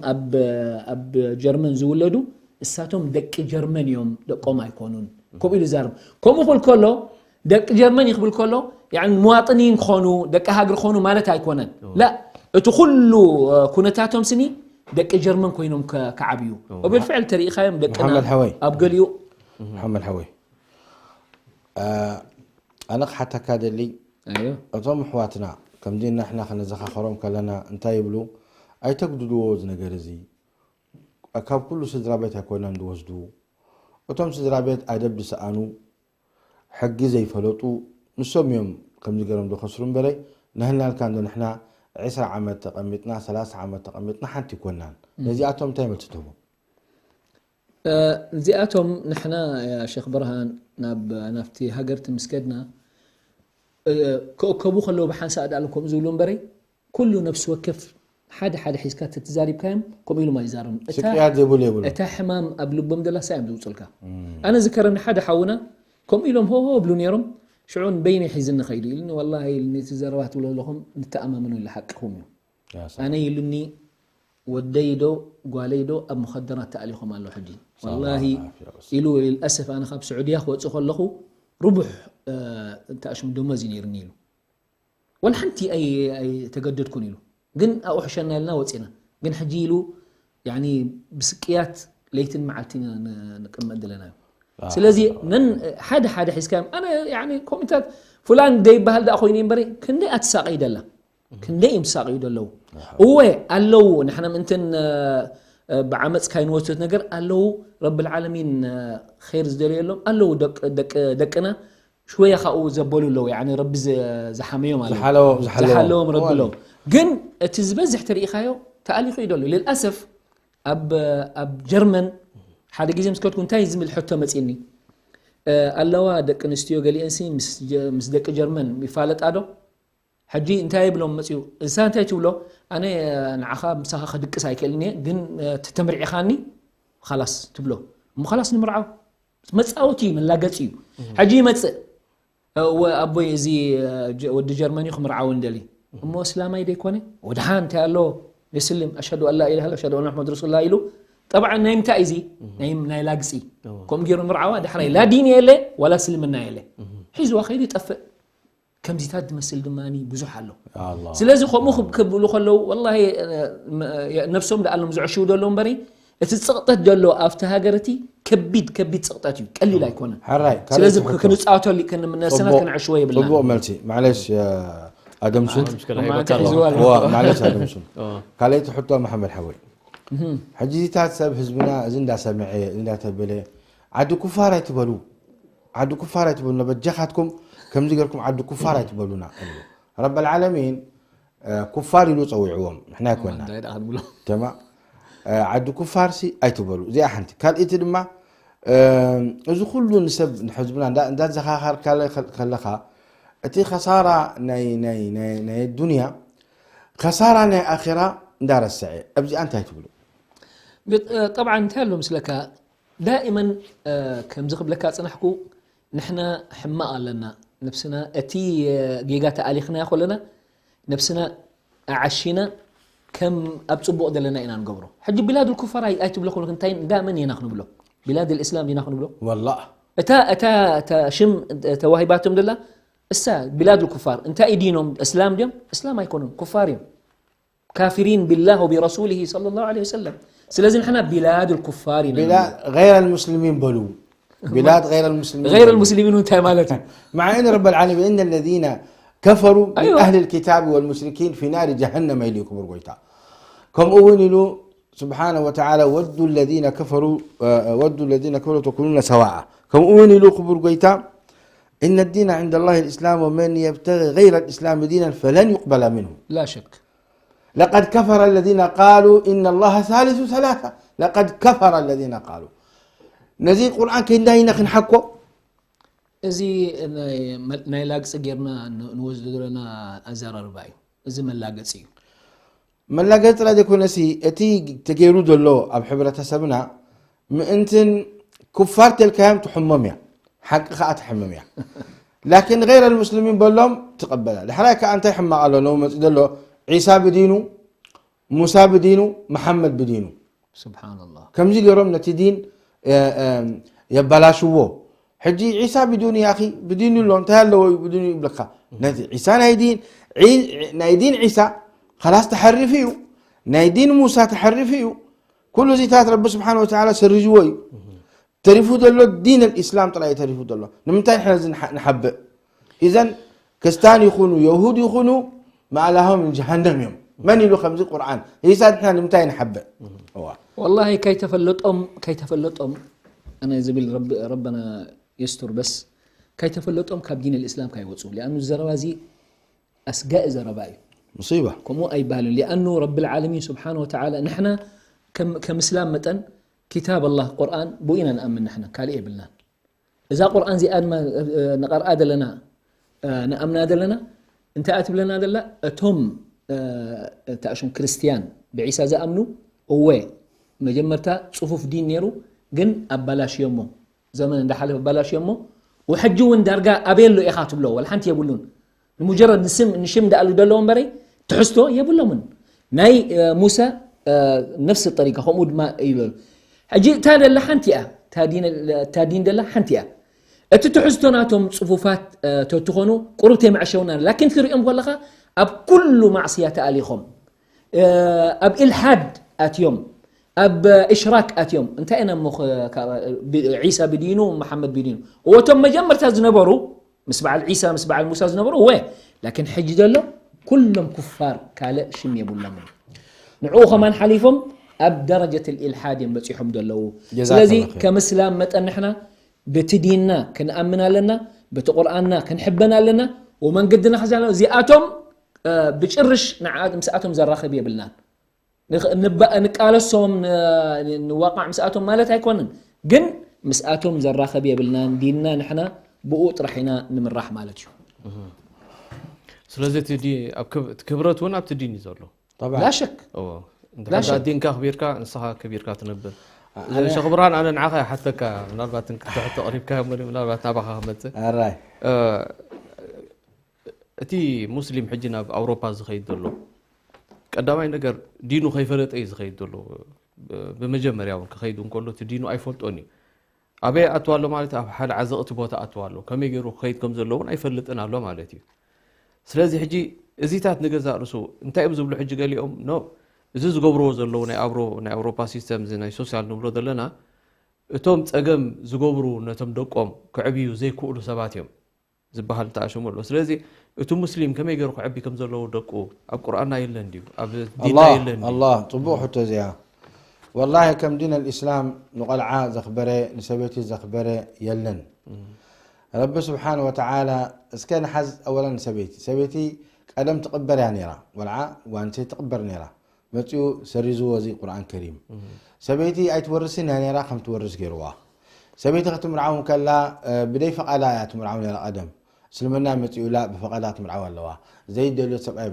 ኣብ ጀርመን ዝውለዱ፣ እሳቶም ደቂ ጀርመን እዮም፣ ደቆም ኣይኮኑን። ከምኡ ኢሉ ዛርብ። ከምኡ ክብል ከሎ ደቂ ጀርመን ይኽብል ከሎ፣ ሙዋጥኒን ክኾኑ፣ ደቂ ሃገር ክኾኑ ማለት ኣይኮነን። ላ፣ እቲ ኩሉ ኩነታቶም ስኒ ደቂ ጀርመን ኮይኖም ክዓብዩ። ወብልፍዕል ተሪኢኻዮም ደቅና። ኣብ ገሊኡ መሓመድ ሓወይ፣ ኣነ ክሓተካ ደሊ፣ እቶም ኣሕዋትና ከምዚ ንሕና ከነዘኻኸሮም ከለና እንታይ ይብሉ? ኣይተግድድዎ እዚ ነገር እዚ። ካብ ኩሉ ስድራ ቤት ኣይኮነን ዝወስዱ። እቶም ስድራ ቤት ኣደብ ዝሰኣኑ፣ ሕጊ ዘይፈለጡ ንሶም እዮም ከምዚ ገሮም ዝኸስሩ እምበረ፣ ንህናልካ እንዶ ንሕና ዕስራ ዓመት ተቐሚጥና፣ ሰላሳ ዓመት ተቐሚጥና ሓንቲ ኣይኮናን። ነዚኣቶም እንታይ መልሲ ትህቦም? እዚኣቶም ንሕና ያ ሸኽ ብርሃን ናብ ናብቲ ሃገርቲ ምስ ከድና፣ ክእከቡ ከለዉ ብሓንሳእ ደኣ ከምኡ ዝብሉ እምበረ፣ ኩሉ ነፍሲ ወከፍ ሓደ ሓደ ሒዝካ ተተዛሪብካዮም ከምኡ ኢሎም ኣይዛረቡን። እታ ስቅያት ዘይብሉ የብሉ። እታ ሕማም ኣብ ልቦም ደላ ሳይ እዮም ዘውፅልካ። ኣነ ዝከረኒ ሓደ ሓውና ከምኡ ኢሎም ሆሆ ብሉ ነይሮም። ሽዑ በይነይ ሒዝኒ ከይዱ ኢሉኒ። ወላሂ ኢሉኒ፣ እቲ ዘረባ ትብሎ ዘለኹም ንተኣማመኑ ኢለ ሓቅኹም እዩ። ኣነ ኢሉኒ፣ ወደይ ዶ ጓለይ ዶ ኣብ ሙኸደራት ተኣሊኾም ኣለዉ ሕጂ። ወላሂ ኢሉ። ልልኣሰፍ ኣነ ካብ ስዑድያ ክወፅእ ከለኹ ርቡሕ እንተኣሽሙ ደሞዝ እዩ ነይርኒ ኢሉ። ወላ ሓንቲ ኣይተገደድኩን ኢሉ። ግን ኣብኡ ሕሸና ኢልና ወፂና። ግን ሕጂ ኢሉ ብስቅያት ለይትን መዓልትን ንቅመጥ ዘለና እዩ። ስለዚ ነን ሓደ ሓደ ሒዝካዮም ኣነ ኮሚታት ፍላን ደይበሃል ደኣ ኮይኑ እምበሪ ክንደይ ኣትሳቀይ ደላ ክንደይ እዮም ዝሳቀዩ ደለዉ። እወ ኣለዉ ንሕና ምእንትን ብዓመፅ ካይንወስዶት ነገር ኣለዉ። ረቢ ልዓለሚን ኸይር ዝደልየሎም ኣለዉ። ደቅና ሽወያ ካብኡ ዘበሉ ኣለዉ። ያኒ ረቢ ዝሓመዮም ኣለዉ። ዝሓለዎም ረቢ ኣለዉ። ግን እቲ ዝበዝሕ ተሪኢኻዮ ተኣሊኹ እዩ ደሎ። ልልኣሰፍ ኣብ ጀርመን ሓደ ግዜ ምስ ከድኩ እንታይ ዝብል ሕቶ መፂኒ ኣለዋ። ደቂ ኣንስትዮ ገሊአንሲ ምስ ደቂ ጀርመን ይፋለጣ ዶ? ሕጂ እንታይ ይብሎም መፅኡ? እዛ እንታይ ትብሎ? ኣነ ንዓኻ ምሳኻ ክድቅስ ኣይክእልን እየ፣ ግን ተተምርዒኻኒ ኻላስ ትብሎ። እሞ ኻላስ ንምርዓው። መፃወቲ እዩ፣ መላገፂ እዩ። ሕጂ ይመፅእ። እወ ኣቦይ፣ እዚ ወዲ ጀርመን እዩ ክምርዓው እንደሊ። እሞ እስላማይ ደይኮነ? ወድሓን እንታይ ኣለዎ? የስልም፣ ኣሽሀዱ ኣን ላ ኢላሃ ኢላ፣ ኣሽሀዱ ኣን ሙሐመድ ረሱሉላህ ኢሉ። ጠብዓን ናይ ምንታይ እዚ? ናይ ላግፂ። ከምኡ ገይሩ ምርዓዋ ዳሕራይ ላ ዲን የለ ዋላ እስልምና የለ። ሒዝዋ ከይዱ ይጠፍእ። ከምዚታት ዝመስል ድማ ብዙሕ ኣሎ። ስለዚ ከምኡ ክብሉ ከለዉ ወላሂ ነብሶም ደኣሎም ዘዕሽው ደሎ እምበሪ እቲ ፅቕጠት ደሎ ኣብቲ ሃገር እቲ ከቢድ ከቢድ ፅቕጠት እዩ፣ ቀሊል ኣይኮነን። ስለዚ ክንፃወተሉ ነብስና ክንዕሽዎ የብልና። ፅቡቕ መልሲ። ማለሽ ኣደምሱን ማለሽ ኣደምሱን ካልኣይቲ ሕቶ መሓመድ ሓወይ፣ ሕጂ እዚታት ሰብ ህዝብና እዚ እንዳሰምዐ እዚ እንዳተበለ ዓዲ ኩፋር ኣይትበሉ፣ ዓዲ ኩፋር ኣይትበሉና፣ በጃኻትኩም ከምዚ ገርኩም ዓዲ ኩፋር ኣይትበሉና። ረብ ልዓለሚን ኩፋር ኢሉ ፀዊዕዎም፣ ንሕና ኣይኮና። ተማ ዓዲ ኩፋርሲ ኣይትበሉ። እዚኣ ሓንቲ። ካልእቲ ድማ እዚ ኩሉ ንሰብ ንሕዝብና እንዳዘኻኸርካ ከለኻ እቲ ኸሳራ ናይ ዱንያ ኸሳራ ናይ ኣራ እንዳረስዐ ኣብዚኣ እንታይ ትብሉ? ጠብዓ እንታይ ኣሎ ምስለካ ዳእመን ከምዚ ክብለካ ፅናሕኩ ንሕና ሕማቕ ኣለና። ነብስና እቲ ጌጋ ተኣሊኽናዮ ከለና ነብስና ኣዓሺና ከም ኣብ ፅቡቕ ዘለና ኢና ንገብሮ። ሕጂ ቢላድ ልኩፋር ኣይትብሎ ከለኩ እንታይ እንዳ መን ኢና ክንብሎ? ቢላድ ልእስላም ዲና ክንብሎ? ወላ እታ እታ እታ ሽም ተዋሂባቶም ደላ እሳ ቢላድ ልኩፋር እንታይ እዩ ዲኖም? እስላም ድዮም? እስላም ኣይኮኑን፣ ኩፋር እዮም። ካፊሪን ቢላህ ወቢረሱሊሂ ሰለላሁ ዐለይሂ ወሰለም። ስለዚ ንሕና ቢላድ ልኩፋር ኢና ንብሎ። غير المسلمين በሉ። بلاد غير المسلمين غير المسلمين እንታይ ማለት እዩ? مع أن رب العالمين إن الذين كفروا من أيوة. أهل الكتاب والمشركين في نار جهنم ኢሉ ክቡር ጎይታ። ከምኡ እውን ኢሉ سبحانه وتعالى ودوا الذين كفروا ودوا الذين كفروا تكونون سواء. ከምኡ እውን ኢሉ ክቡር ጎይታ إن الدين عند الله الإسلام ومن يبتغي غير الإسلام دينا فلن يقبل منه. لا شك. لقد كفر الذين قالوا إن الله ثالث ثلاثة. لقد كفر الذين قالوا. ነዚ ቁርኣን ከይንዳይና ክንሓኮ እዚ ናይ ላግፂ ጌርና ንወስዶ ዘለና ኣዘራርባ እዩ። እዚ መላገፂ እዩ። መላገፂ ጥራይ ዘይኮነሲ እቲ ተገይሩ ዘሎ ኣብ ሕብረተሰብና ምእንትን ኩፋር ተልካዮም ትሕሞም እያ፣ ሓቂ ከዓ ትሕምም እያ። ላኪን غير المسلمين በሎም ትቐበላ። ድሕራይ ከዓ እንታይ ሕማቕ ኣሎ ነው መፂ ዘሎ? ዒሳ ብዲኑ፣ ሙሳ ብዲኑ፣ መሓመድ ብዲኑ። ስብሓንላህ። ከምዚ ገይሮም ነቲ ዲን የባላሽዎ። ሕጂ ዒሳ ብዲኑ ያኺ ብዲኑ ኣሎ እንታይ ኣለዎ እዩ ብዲኑ ይብለካ። ነቲ ዒሳ ናይ ዲን ዒ- ናይ ዲን ዒሳ ከላስ ተሐሪፉ እዩ። ናይ ዲን ሙሳ ተሐሪፉ እዩ። ኩሉ እዚታት ረቢ ስብሓን ወተዓላ ሰሪዝዎ እዩ። ተሪፉ ዘሎ ዲን ልእስላም ጥራይ እዩ ተሪፉ ዘሎ። ንምንታይ ንሕና እዚ ንሓ- ንሓብእ? ኢዘን ክስታን ይኹኑ የሁድ ይኹኑ ማእላሆም ጀሃነም እዮም። መን ኢሉ ከምዚ ቁርኣን? ኢሳ ንሕና ንምንታይ ንሓብእ? እዋ ወላሂ ከይተፈለጦም ከይተፈለጦም ኣነ ዝብል ረቢ- ረበና የስቱር በስ ከይተፈለጦም ካብ ዲን ልእስላም ካይወፁ ሊኣኑ ዘረባ እዚ ኣስጋኢ ዘረባ እዩ። ሙሲባ ከምኡ ኣይባልን ሊኣኑ ረቢ ልዓለሚን ስብሓን ወተዓላ ንሕና ከም- ከም እስላም መጠን ኪታብ ኣላህ ቁርኣን ብኡ ኢና ንኣምን ንሕና ካልእ የብልናን። እዛ ቁርኣን እዚኣ ድማ ንቐርኣ ዘለና ንኣምና ዘለና እንታይ እያ ትብለና ዘላ? እቶም እታ ሽም ክርስትያን ብዒሳ ዝኣምኑ እወ መጀመርታ ፅፉፍ ዲን ነይሩ ግን ኣባላሽዮሞ ዘመን እንዳሓለፈ ኣባላሽዮሞ ወሕጂ እውን ዳርጋ ኣበየ ኣሎ ኢኻ ትብሎ ወላ ሓንቲ የብሉን። ንሙጀረድ ንስም ንሽም ደኣሉ ደለዎ እምበረይ ትሕዝቶ የብሎምን። ናይ ሙሳ ነፍሲ ጠሪቃ ከምኡ ድማ ይበሉ። ሕጂ እታ ደላ ሓንቲ እያ፣ እታ ዲን ደላ ሓንቲ እያ። እቲ ትሕዝቶ ናቶም ፅፉፋት ተትኾኑ ቁሩብ ተይመዐሸውና። ላኪን ትሪኦም ከለኻ ኣብ ኩሉ ማዕስያ ተኣሊኾም ኣብ ኢልሓድ ኣትዮም ኣብ እሽራክ ኣትዮም እንታይ ኢና እሞ ዒሳ ብዲኑ መሓመድ ብዲኑ እወቶም መጀመርታ ዝነበሩ ምስ በዓል ዒሳ ምስ በዓል ሙሳ ዝነበሩ እወ ላኪን ሕጂ ዘሎ ኩሎም ኩፋር ካልእ ሽም የብሎምን። ንዕኡ ከማን ሓሊፎም ኣብ ደረጀት ልኢልሓድ እዮም በፂሖም ዘለዉ። ስለዚ ከም እስላም መጠን ንሕና ብቲ ዲንና ክንኣምን ኣለና፣ ብቲ ቁርኣንና ክንሕበን ኣለና። ወመንገድና ከዛ እዚኣቶም ብጭርሽ ምስኣቶም ዘራኽብ የብልናን። ንቃለሶም ንዋቃዕ ምስኣቶም ማለት ኣይኮንን፣ ግን ምስኣቶም ዘራኸብ የብልናን። ዲንና ንሕና ብኡ ጥራሕ ኢና ንምራሕ ማለት እዩ። ስለዚ እቲ ክብረት እውን ኣብቲ ዲን እዩ ዘሎ። ላሸክ እንድሕር ዲንካ ኣኽቢርካ ንስኻ ከቢርካ ትነብር። ሸኽ ብርሃን ኣነ ንዓኻ ይሓተካ፣ ምናልባት ክልተ ሕቶ ኣቕሪብካ ምናልባት ናባኻ ክመፅእ። እቲ ሙስሊም ሕጂ ናብ ኣውሮፓ ዝኸይድ ዘሎ ቀዳማይ ነገር ዲኑ ከይፈለጠ እዩ ዝኸይድ ዘሎ። ብመጀመርያ እውን ክኸይድ እንከሎ እቲ ዲኑ ኣይፈልጦን እዩ። ኣበይ ኣትዋ ኣሎ ማለት ኣብ ሓደ ዓዘቕቲ ቦታ ኣትዋ ኣሎ። ከመይ ገይሩ ክኸይድ ከም ዘለዎ እውን ኣይፈልጥን ኣሎ ማለት እዩ። ስለዚ ሕጂ እዚታት ንገዛእ ርእሱ እንታይ እዮም ዝብሉ ሕጂ ገሊኦም ኖ እዚ ዝገብርዎ ዘለዉ ናይ ኣብሮ ናይ ኣውሮፓ ሲስተም እዚ ናይ ሶሲያል ንብሎ ዘለና እቶም ጸገም ዝገብሩ ነቶም ደቆም ክዕብዩ ዘይክእሉ ሰባት እዮም ዝበሃል ተኣሽሙ ኣሎ። ስለዚ እቲ ሙስሊም ከመይ ገይሩ ክዕቢ ከም ዘለዎ ደቁ ኣብ ቁርኣና የለን ድዩ? ኣብ ዲንና የለን ድዩ? ኣላህ ጽቡቕ ሕቶ እዚኣ። ወላሂ ከም ዲን ኣልእስላም ንቆልዓ ዘኽበረ ንሰበይቲ ዘኽበረ የለን። ረቢ ስብሓን ወተዓላ እስከ ንሓዝ ኣወላ ንሰበይቲ ሰበይቲ ቀደም ትቕበር እያ ነይራ። ቆልዓ ጓንሰይ ትቕበር ነይራ። መፂኡ ሰሪዝዎ እዚ ቁርኣን ከሪም። ሰበይቲ ኣይትወርስን እያ ነይራ ከም ትወርስ ገይርዋ። ሰበይቲ ክትምርዓው እንከላ ብደይ ፈቓዳ እያ ትምርዓው ነይራ ቀደም። እስልምና መፂኡላ ብፈቓዳ ትምርዓው ኣለዋ። ዘይደልዮ ሰብኣይ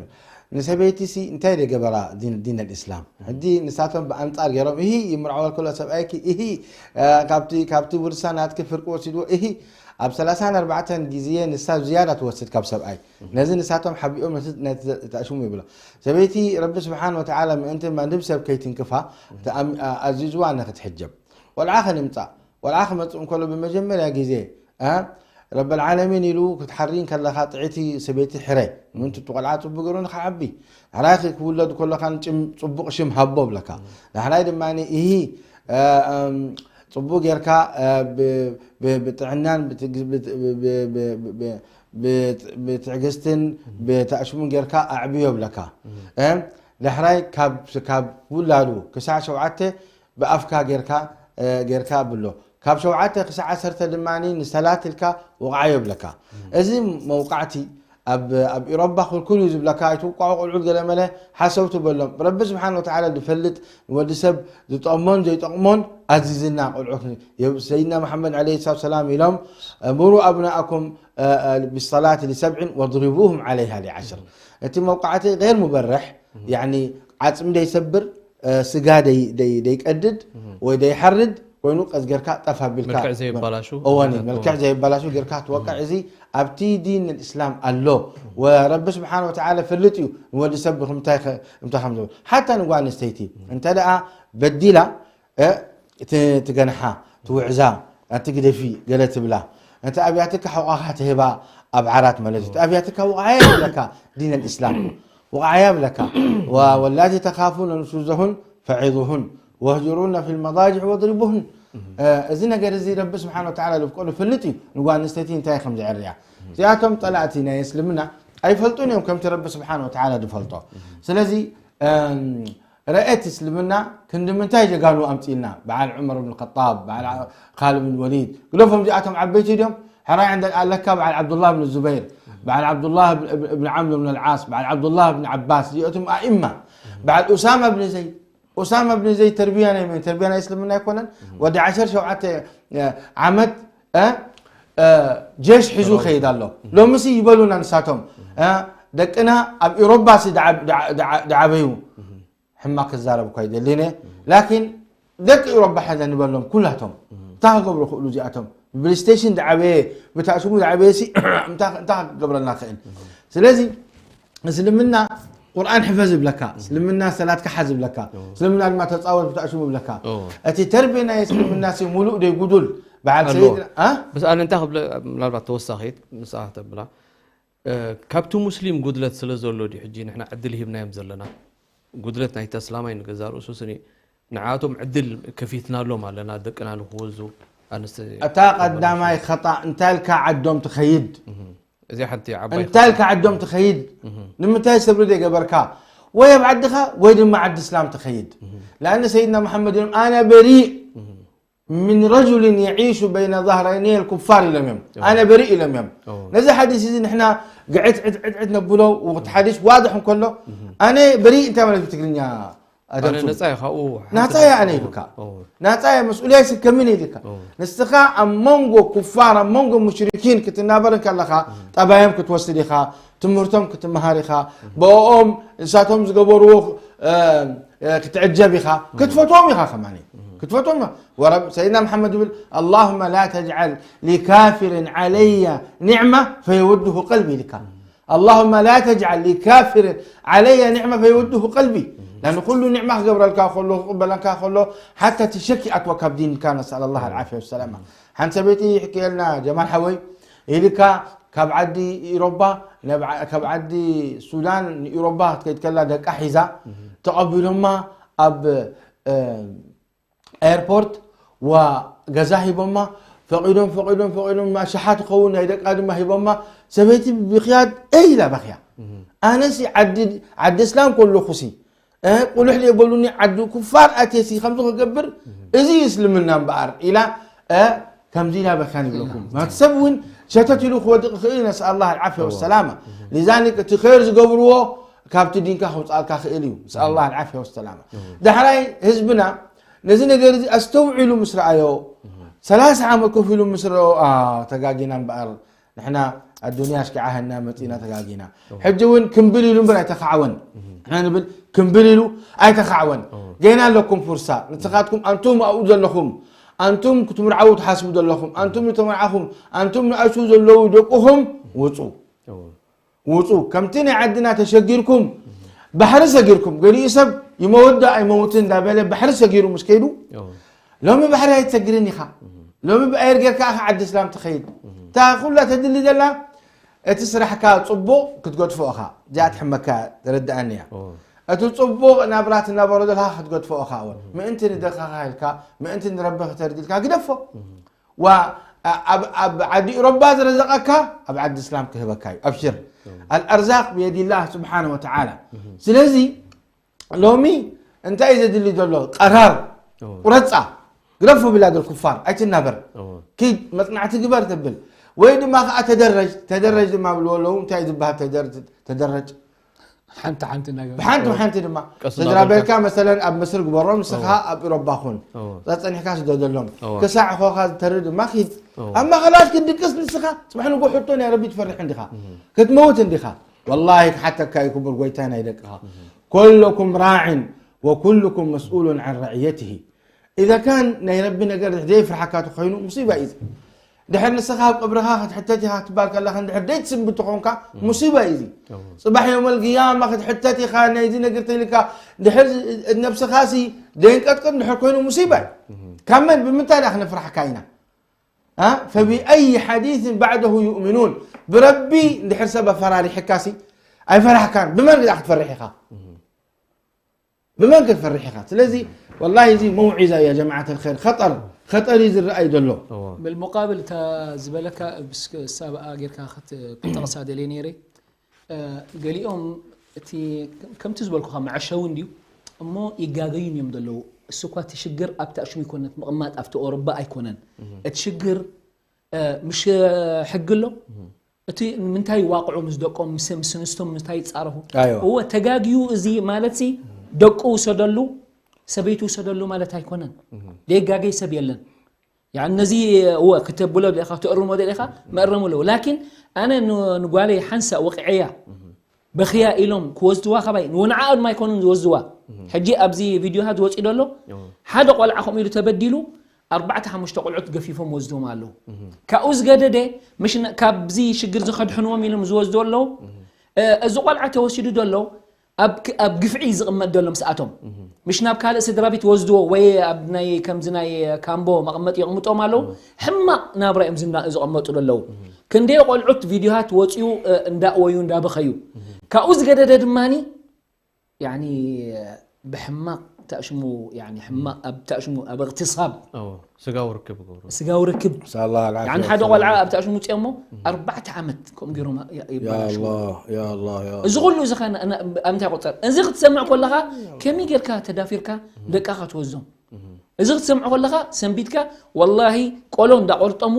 ንሰበይቲ ሲ እንታይ ደገበራ ዲን ኣልእስላም? ሕጂ ንሳቶም ብኣንፃር ገይሮም እሂ ይምርዓወል ከሎ ሰብኣይኪ እሂ ካብቲ ውርሳ ናትኪ ፍርቂ ወሲድዎ እሂ ኣብ ሰላሳን ኣርባዕተን ግዜ ንሳ ዝያዳ ትወስድ ካብ ሰብኣይ። ነዚ ንሳቶም ሓቢኦም ነቲ ተእሽሙ ይብሎ። ሰበይቲ ረቢ ስብሓን ወተዓላ ምእንቲ ማንም ሰብ ከይትንክፋ ኣዚዝዋ ንክትሕጀብ። ቆልዓ ከንምፃእ ቆልዓ ክመፅእ እንከሎ ብመጀመርያ ግዜ ረበልዓለሚን ኢሉ ክትሓሪ ከለኻ ጥዕቲ ሰበይቲ ሕረ ምእንቲ እቲ ቆልዓ ፅቡቅ ገይሩ ንክዓቢ። ዳሕራይ ክውለድ ከሎ ጽቡቅ ሽም ሃቦ ብለካ። ዳሕራይ ድማ እሂ ጽቡቅ ጌርካ ብጥዕናን ብትዕግስትን ብተእሽሙን ጌርካ ኣዕብዮ ብለካ። ዳሕራይ ካብ ውላዱ ክሳዕ ሸውዓተ ብኣፍካ ጌርካ ጌርካ ብሎ። ካብ ሸውዓተ ክሳዕ ዓሰርተ ድማ ንሰላት ኢልካ ወቕዓዮ ብለካ። እዚ መውቃዕቲ ኣብ ኢሮባ ክልኩል እዩ ዝብለካ ኣይትውቃዑ ቆልዑት ገለመለ ሓሰውቲ በሎም። ረቢ ስብሓን ወተዓላ ዝፈልጥ ንወዲ ሰብ ዝጠቕሞን ዘይጠቕሞን ኣዚዝና ቆልዑት። ሰይድና መሓመድ ዓለይሂ ሰላቱ ሰላም ኢሎም ሙሩ ኣብናኣኩም ብሰላት ሊሰብዕን ወድሪቡሁም ዓለይሃ ሊዓሽር። እቲ መውቃዕቲ ገይር ሙበርሕ ያኒ ዓጽሚ ደይሰብር፣ እ፣ ስጋ ደይ-፣ ደይ-፣ ደይቀድድ ወይ ደይሓርድ ኮይኑ ቀዝገርካ ጠፍ ኣቢልካ መልክዕ ዘየባላሹ እወኒ፣ ነገራት፣ መልክዕ እዎ። ዘየባላሹ ጌርካ ትወቅዕ። እዚ ኣብቲ ዲን እስላም ኣሎ። ወረቢ ስብሓን ወተዓላ ፍልጥ እዩ ንወዲ ሰብ ብምንታይ ከ-፣ እንታይ ከም ዝብል። ሓታ ንጓል ኣንስተይቲ እንተ ደኣ በዲላ፣ እ፣ ት-፣ ትገንሓ፣ ትውዕዛ፣ ትግደፊ፣ ገለ ትብላ። እንተ ኣብያትካ ሕቋኻ ትህባ ኣብ ዓራት ማለት እዩ። እንተ ኣብያትካ ውቕዓያ ይብለካ ዲን ኣልእስላም። ውቕዓያ ይብለካ። ወ-፣ ወላቲ ተኻፉነ ኑሹዘሁን ፈዒዙሁን ወህጅሩነ ፊል መዳጅዕ ወድሪቡሁን። እ፣ እዚ ነገር እዚ ረቢ ስብሓን ወተዓላ ዝፍቀዶ ፍልጥ እዩ። ንጓል ኣንስተይቲ እንታይ ከም ዘዕርያ። እዚኣቶም ጸላእቲ ናይ እስልምና ኣይፈልጡን እዮም ከምቲ ረቢ ስብሓን ወተዓላ ዝፈልጦ። ስለዚ፣ እም፣ ረአየት እስልምና ክንዲ ምንታይ ጀጋኑ ኣምጺእልና። በዓል ዑመር ብን ኸጣብ፣ በዓል ዓ-፣ ካልድ ብን ወሊድ። ግደፎም እዚኣቶም ዓበይቲ ድዮም? ሕራይ ዕንደ ኣለካ በዓል ዓብዱላህ ብን ዙበይር፣ በዓል ዓብዱላህ ብን፣ ብን፣ ብን ዓምር ብን ኣልዓስ፣ በዓል ዓብዱላህ ብን ዓባስ፣ እዚኣቶም ኣእማ። በዓል ኡሳማ ብን ዘይድ፣ ኡሳማ ብን ዘይድ ተርቢያ ናይ መን? ተርቢያ ናይ እስልምና ኣይኮነን? ወዲ ዓሰርተ ሸውዓተ፣ እ፣ ዓመት፣ እ፣ እ፣ ጀሽ ሒዙ ሰራዊት። ይኸይድ ኣሎ። ሎምሲ ይበሉና ንሳቶም፣ እ፣ ደቅና ኣብ ኢሮባ ሲ ደዓ-፣ ደዓ-፣ ደዓ-፣ ደዓበዩ። ሕማቅ ክዛረብ እኳ ይደልን እየ። ላኪን ደቂ ኢሮባ ሕዘ ንበሎም ኩላቶም። እንታይ ክገብሩ ክእሉ እዚኣቶም? ብፕሌይስቴሽን ዝዓበየ፣ ብታእሽሙ ዝዓበየ ሲ እንታይ፣ እንታይ ክገብረልና ክእል? ስለዚ እስልምና ቁርኣን ሕፈዝ ይብለካ፣ እስልምና ሰላትካ ሓዝ ይብለካ፣ እስልምና ድማ ተጻወት ብታእሽሙ ይብለካ። ኦ። እቲ ተርቢያ ናይ እስልምና ሲ ሙሉእ ደይ ጉዱል በዓል ኣለዎ። ሰይድና፣ አ? በስ ኣነ እንታይ ክብለ፣ ምናልባት ተወሳኺት ንስኻ ተብላ፣ እ፣ ካብቲ ሙስሊም ጉድለት ስለ ዘሎ ድዩ ሕጂ ንሕና ዕድል ሂብናዮም ዘለና? ጉድለት ናይቲ ኣስላማይ ንገዛ ርእሱ ስኒ ንዓቶም ዕድል ከፊትናሎም ኣለና፣ ደቅና ንክወዙ፣ ኣንስቲ እታ ቀዳማይ ኸጣ እንታይ ኢልካ ዓዶም ትኸይድ? እም። እዚኣ ሓንቲ ዓባይ እንታይ ኢልካ ዓዶም ትኸይድ? እም። ንምንታይ ሰብሪ ዘይገበርካ? ወይ ኣብ ዓድኻ ወይ ድማ ዓዲ እስላም ትኸይድ። እም። ለኣነ ሰይድና መሓመድ ኢሎም ኣነ በሪእ እም። ምን ረጁልን የዒሹ በይነ ዛህረይኒ ልኩፋር ኢሎም እዮም። ኦ። ኣነ በሪእ ኢሎም እዮም። ኦ። ነዚ ሓዲስ እዚ ንሕና ግዕት ዕት ዕት ዕት ነብሎ፣ ወቅት ሓዲስ ዋድሕ እንከሎ፣ እም። ኣነ በሪእ እንታይ ማለት ብትግርኛ ኣነ ኣደምሱ? ነጻ እየ ካብኡ፣ ሓንቲ ናጻ እየ ኣነ ኦ፣ ኢልካ። ኦ። ናጻ እየ መስኡልያ ይስከምን ኢልካ። ኦ። ንስኻ ኣብ መንጎ ኩፋር፣ ኣብ መንጎ ሙሽሪኪን ክትናበር እንከለኻ፣ እም። ጠባዮም ክትወስድ ኢኻ፣ ትምህርቶም ክትመሃር ኢኻ። እም። ብኦም ንሳቶም ዝገበርዎ፣ እ፣ እ፣ ክትዕጀብ ኢኻ። እም። ክትፈትዎም ኢኻ ከማኒ። እም። ክትፈትዎም ኢኻ። ወረብ-፣ ሰይድና መሓመድ ይብል፣ "ኣላሁመ ላ ተጅዓል ሊካፊርን ዓለየ ኒዕማ ፈየወድሁ ቀልቢ" ኢልካ። እም። ኣላሁመ ላ ተጅዓል ሊካፊርን ዓለየ ኒዕማ ፈየወድሁ ቀልቢ። እም። ላን ኩሉ ኒዕማ ክገብረልካ ከሎ፣ ክቕበለልካ ከሎ፣ ሓታ እቲ ሸክ ይኣትወካ ኣብ ዲንካ፣ ነስኣል ኣላህ ኣልዓፍያ ወሰላማ። ሓንቲ ሰበይቲ ይሕክየልና ጀማል ሓወይ፣ ኢልካ ካብ ዓዲ ኢሮባ፣ ናብ ዓ-፣ ካብ ዓዲ ሱዳን ንኢሮባ ክትከይድ ከላ ደቃ ሒዛ፣ እም። ተቐቢሎማ ኣብ፣ እ፣ ኤርፖርት ዋ ገዛ ሂቦማ፣ ፈቒዶም፣ ፈቒዶም፣ ፈቒዶም፣ ኣሽሓት ይኸውን ናይ ደቃ ድማ ሂቦማ። ሰበይቲ ብኽያድ እይ ኢላ በኽያ። እም። ኣነሲ ዓዲ፣ ዓዲ እስላም ከለኹሲ፣ እ፣ ቁልሕ ዘይበሉኒ ዓዲ ኩፋር ኣትየሲ ከምዚ ክገብር፣ እም። እዚ እዩ እስልምና እምበኣር ኢላ፣ እ፣ ከምዚ ኢላ በኽያ ንብለኩም። እም። ማለት ሰብ እውን ሸተት ኢሉ ክወድቕ ይኽእል እዩ፣ ነስኣል ኣላህ ኣልዓፍያ እዎ። ወሰላማ። እም። ሊዛሊክ እቲ ኸይር ዝገብርዎ ካብቲ ዲንካ ከውፅኣልካ ክእል እዩ። ነስኣል ኣላህ ኣልዓፍያ ወሰላማ። እዎ። ዳሕራይ ህዝብና ነዚ ነገር እዚ ኣስተውዒሉ ምስ ረኣዮ፣ እም። ሰላሳ ዓመት ኮፍ ኢሉ ምስ ረኦ፣ "ኣ፣ ተጋጊና እምበኣር፣ ንሕና ኣዱንያ ኣሽኪዓ ህና መጺና ተጋጊና። እዎ። ሕጂ እውን ክምብል ኢሉ እምበር ኣይተኻዕወን። እም። ንሕና ንብል ክምብል ኢሉ ኣይተኻዕወን። እዎ። ገና ኣለኩም ፍርሳ። ንስኻትኩም ኣንቱም ኣብኡ ዘለኹም፣ ኣንቱም ክትምርዓዉ ትሓስቡ ዘለኹም፣ ኣንቱም ዝተመርዓኹም፣ ኣንቱም ንኣሽቱ ዘለዉ ደቅኹም ውጹ። እዎ። ውጹ። ከምቲ ናይ ዓድና ተሸጊርኩም፣ ባሕሪ ሰጊርኩም። ገሊኡ ሰብ ይመውት ዶ ኣይመውትን እንዳበለ ባሕሪ ሰጊሩ ምስ ከይዱ፣ እዎ። ሎሚ ባሕሪ ኣይትሰግርን ኢኻ። እም። ሎሚ ብኣየር ጌርካ ኢኻ ዓዲ እስላም ትኸይድ። እም። እታ ኩላ ተድሊ ዘላ፣ እቲ ስራሕካ ጽቡቕ ክትገድፎ ኢኻ። እዚኣ ትሕመካ፣ ተረድኣኒ እያ። እዎ። እቲ ጽቡቕ ናብራ ትናበሮ ዘለኻ ክትገድፎ ኢኻ። እወ። እም። ምእንቲ ንደኻኻ ኢልካ፣ ምእንቲ ንረቢ ክተርድልካ ግደፎ። እም። ዋ፣ ኣ-፣ ኣብ፣ ኣብ ዓዲ ኢሮባ ዝረዘቐካ ኣብ ዓዲ እስላም ክህበካ እዩ። ኣብሽር። እም። ኣልኣርዛቅ ብየዲላህ ስብሓነ ወተዓላ። እም። ስለዚ ሎሚ እንታይ እዩ ዘድሊ ዘሎ? ቀራር። እም። ቁረጻ። ግደፎ ብላድ ልኩፋር። ኣይትናበር። እም። ኪድ መጽናዕቲ ግበር ተብል። ወይ ድማ ከኣ ተደረጅ። ተደረጅ ድማ ብልዎ ኣለዉ። እንታይ እዩ ዝበሃል ተደር-፣ ተደረጅ? ሓንቲ ሓንቲ እናገበረ። ብሓንቲ ብሓንቲ ድማ ቀስ ስድራ እናበልካ። ቤትካ መሰለን ኣብ ምስሪ ግበሮም፣ ንስኻ እዎ። ኣብ ኢሮባ ኩን። እዎ። ጸጸኒሕካ ስደደሎም። እዎ። ክሳዕ ኾኻ ዝተሪ ድማ ኪድ። እዎ። ኣብ ማእኸላት ክትድቅስ ንስኻ ጽባሕ ንግሆ ሕቶ ናይ ረቢ ትፈርሕ እንዲኻ። እህ። ክትመውት እንዲኻ። ወላሂ ክሓተካ እዩ ክቡር ጎይታ ናይ ደቅኻ። እህ። كلكم راع وكلكم مسؤول عن رعيته. إذا كان ናይ ረቢ ነገር ዘይፍርሓካ ተኾይኑ ሙሲባ እዩ። ድሕር ንስኻ ኣብ ቀብርኻ ክትሕተት ኢኻ ክትባል ከለኻ ድሕር ደይትስንብት ተኾንካ ሙሲባ እዩ። ጽባሕ የውመል ግያማ ክትሕተት ኢኻ ናይዚ ነገር ተይልካ ድሕር ነብስኻሲ ደይንቀጥቀጥ ድሕር ኮይኑ ሙሲባ እዩ። ካብ መን ብምንታይ ደኣ ክነፍርሓካ ኢና? ها؟ فبأي حديث بعده يؤمنون. ብረቢ ድሕር ሰብ ኣፈራሪሕካሲ ኣይፈራሕካን። ብመን ደኣ ክትፈርሕ ኢኻ? ብመን ክትፈርሕ ኢኻ? ስለዚ ወላሂ እዚ መውዒዛ እያ ጀማዓት الخير። خطر خطر እዩ ዝረኣይ ዘሎ። بالمقابل እታ ዝበለካ ሳብኣ ጌርካ ክትጠቕሳ ደልየ ነይረ። ገሊኦም እቲ ከምቲ ዝበልኩኻ መዐሸዊ እንድዩ እሞ ይጋገዩን እዮም ዘለዉ። እሱ እኳ እቲ ሽግር ኣብቲ ኣሽሙ ይኮነት ምቕማጥ ኣብቲ ኦሮባ ኣይኮነን እቲ ሽግር። ምሽ ሕጊ ኣሎ እቲ ንምንታይ ዋቕዑ ምስ ደቆም ምስ ምስ ንስቶም ምንታይ ይጻረፉ? ኣዮ። እወ ተጋግዩ እዚ ማለት ሲ ደቁ ውሰደሉ ሰበይቱ ውሰደሉ ማለት ኣይኮነን። ደጋገይ ሰብ የለን። ያን ነዚ እወ ክተብሎ ደኻ ትእርሞ ደኻ መእረሙ ለው ላኪን ኣነ ን- ንጓለይ ሓንሳ ወቅዐያ በኽያ ኢሎም ክወስድዋ ካባይ ንወንዓ ድማ ኣይኮኑን ዝወስድዋ። ሕጂ ኣብዚ ቪድዮታት ዝወፅኡ ደሎ ሓደ ቆልዓ ከምኡ ኢሉ ተበዲሉ ኣርባዕተ ሓሙሽተ ቆልዑት ገፊፎም ወስዶም ኣለዉ። ካብኡ ዝገደደ ምሽ ን- ካብዚ ሽግር ዝኸድሕንዎም ኢሎም ዝወስዱ ኣለዉ። እ፣ እዚ ቆልዓ ተወሲዱ ደሎ ኣብ ክ- ኣብ ግፍዒ ዝቕመጥ ደሎ ምስኣቶም ምሽ ናብ ካልእ ስድራ ቤት ወስድዎ ወይ ኣብ ናይ ከምዚ ናይ ካምቦ መቐመጥ የቕምጦም ኣለዉ። ሕማቕ ናብራ እዮም ዝና- ዝቐመጡ ደለዉ። ክንደይ ቆልዑት ቪድዮታት ወፅኡ እ፣ እንዳእወዩ እንዳበኸዩ ካብኡ ዝገደደ ድማኒ ያኒ ብሕማቕ ተእሽሙ ያኒ ሕማቕ ኣብ ተእሽሙ ኣብ እቕትሳብ ስጋዊ ርክብ ገብሩ ስጋዊ ርክብ نسأل الله العافية يعني ሓደ والسلامة. ቆልዓ ኣብ ተእሽሙ ውፅኦሞ ኣርባዕተ ዓመት ከምኡ ገይሮም ይ- يا ይባላሽዎ الله يا الله يا እዚ ኩሉ እዚ ከ ን- ን- ኣብ ምንታይ ቆፀር እዚ ክትሰምዕ ከለኻ ከመይ ጌርካ ተዳፊርካ ደቃኻ ትወዞም እዚ ክትሰምዕ ከለኻ ሰንቢትካ ወላሂ ቆሎ እንዳቆርጠሙ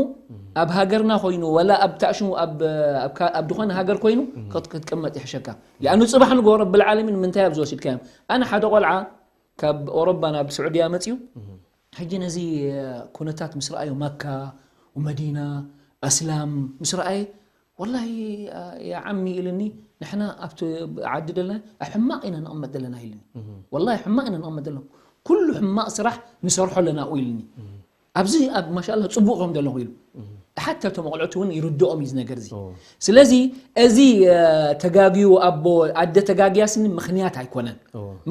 ኣብ ሃገርና ኮይኑ ወላ ኣብ ታእሽሙ ኣብ ኣብ ካ- ኣብ ዝኾነ ሃገር ኮይኑ ክት- ክትቅመጥ ይሕሸካ ያኑ ፅባሕ ንጎ ረብል ዓለሚን ምንታይ ኣብ ዝወሲድካዮም ኣነ ሓደ ቆልዓ ካብ ኦሮባ ናብ ስዑድያ መፅዩ ሕጂ ነዚ ኩነታት ምስ ረኣዮ መካ ወመዲና ኣስላም ምስ ረኣየ ወላሂ ያ ዓሚ ኢልኒ ንሕና ኣብቲ ዓዲ ደለና ኣብ ሕማቕ ኢና ንቕመጥ ዘለና ኢልኒ ወላሂ ሕማቕ ኢና ንቕመጥ ዘለና ኩሉ ሕማቕ ስራሕ ንሰርሖ ኣለና ኣብኡ ኢልኒ ኣብዚ ኣብ ማሻላ ፅቡቕ ከም ዘለኹ ኢሉ ሓታ እቶም ኣቕልዑት እውን ይርድኦም እዩ ነገር እዚ ስለዚ እዚ ተጋግዩ ኣቦ ኣደ ተጋግያ ስኒ ምክንያት ኣይኮነን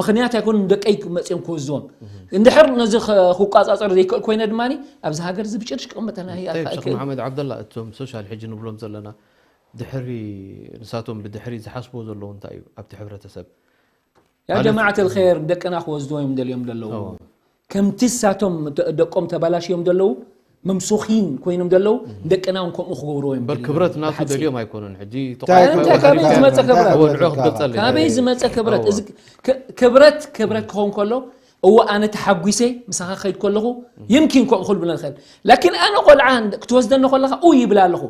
ምክንያት ኣይኮነን ደቀይ መፅኦም ክወዝዎም እንድሕር ነዚ ክቋፃፀር ዘይክእል ኮይነ ድማ ኣብዚ ሃገር እዚ ብጭርሽ ክቕመጠና ሸክ መሓመድ ዓብደላ እቶም ሶሻል ሕጂ ንብሎም ዘለና ድሕሪ ንሳቶም ብድሕሪ ዝሓስብዎ ዘለዉ እንታይ እዩ ኣብቲ ሕብረተሰብ ያ ጀማዓት ልኸር ደቅና ክወስድዎ እዮም ደልዮም ዘለዉ ከምቲ ሳቶም ደቆም ተባላሽዮም ዘለዉ መምሱኺን ኮይኖም ዘለዉ ደቅና እውን ከምኡ ክገብርዎ እዮም በር ክብረት ናቱ ደልዮም ኣይኮኑን ሕጂ እንታይ ካበይ ዝመፀ ክብረት ወድዑ ክብፀል ካበይ ዝመፀ ክብረት እዚ ክ- ክብረት ክብረት ክኸውን ከሎ እዎ ኣነ ተሓጒሰ ምሳኻ ከይድ ከለኹ ይምኪን ከምኡ ክብል ንኽእል ላኪን ኣነ ቆልዓ ክትወስደኒ ከለኻ ኡ ይብል ኣለኹ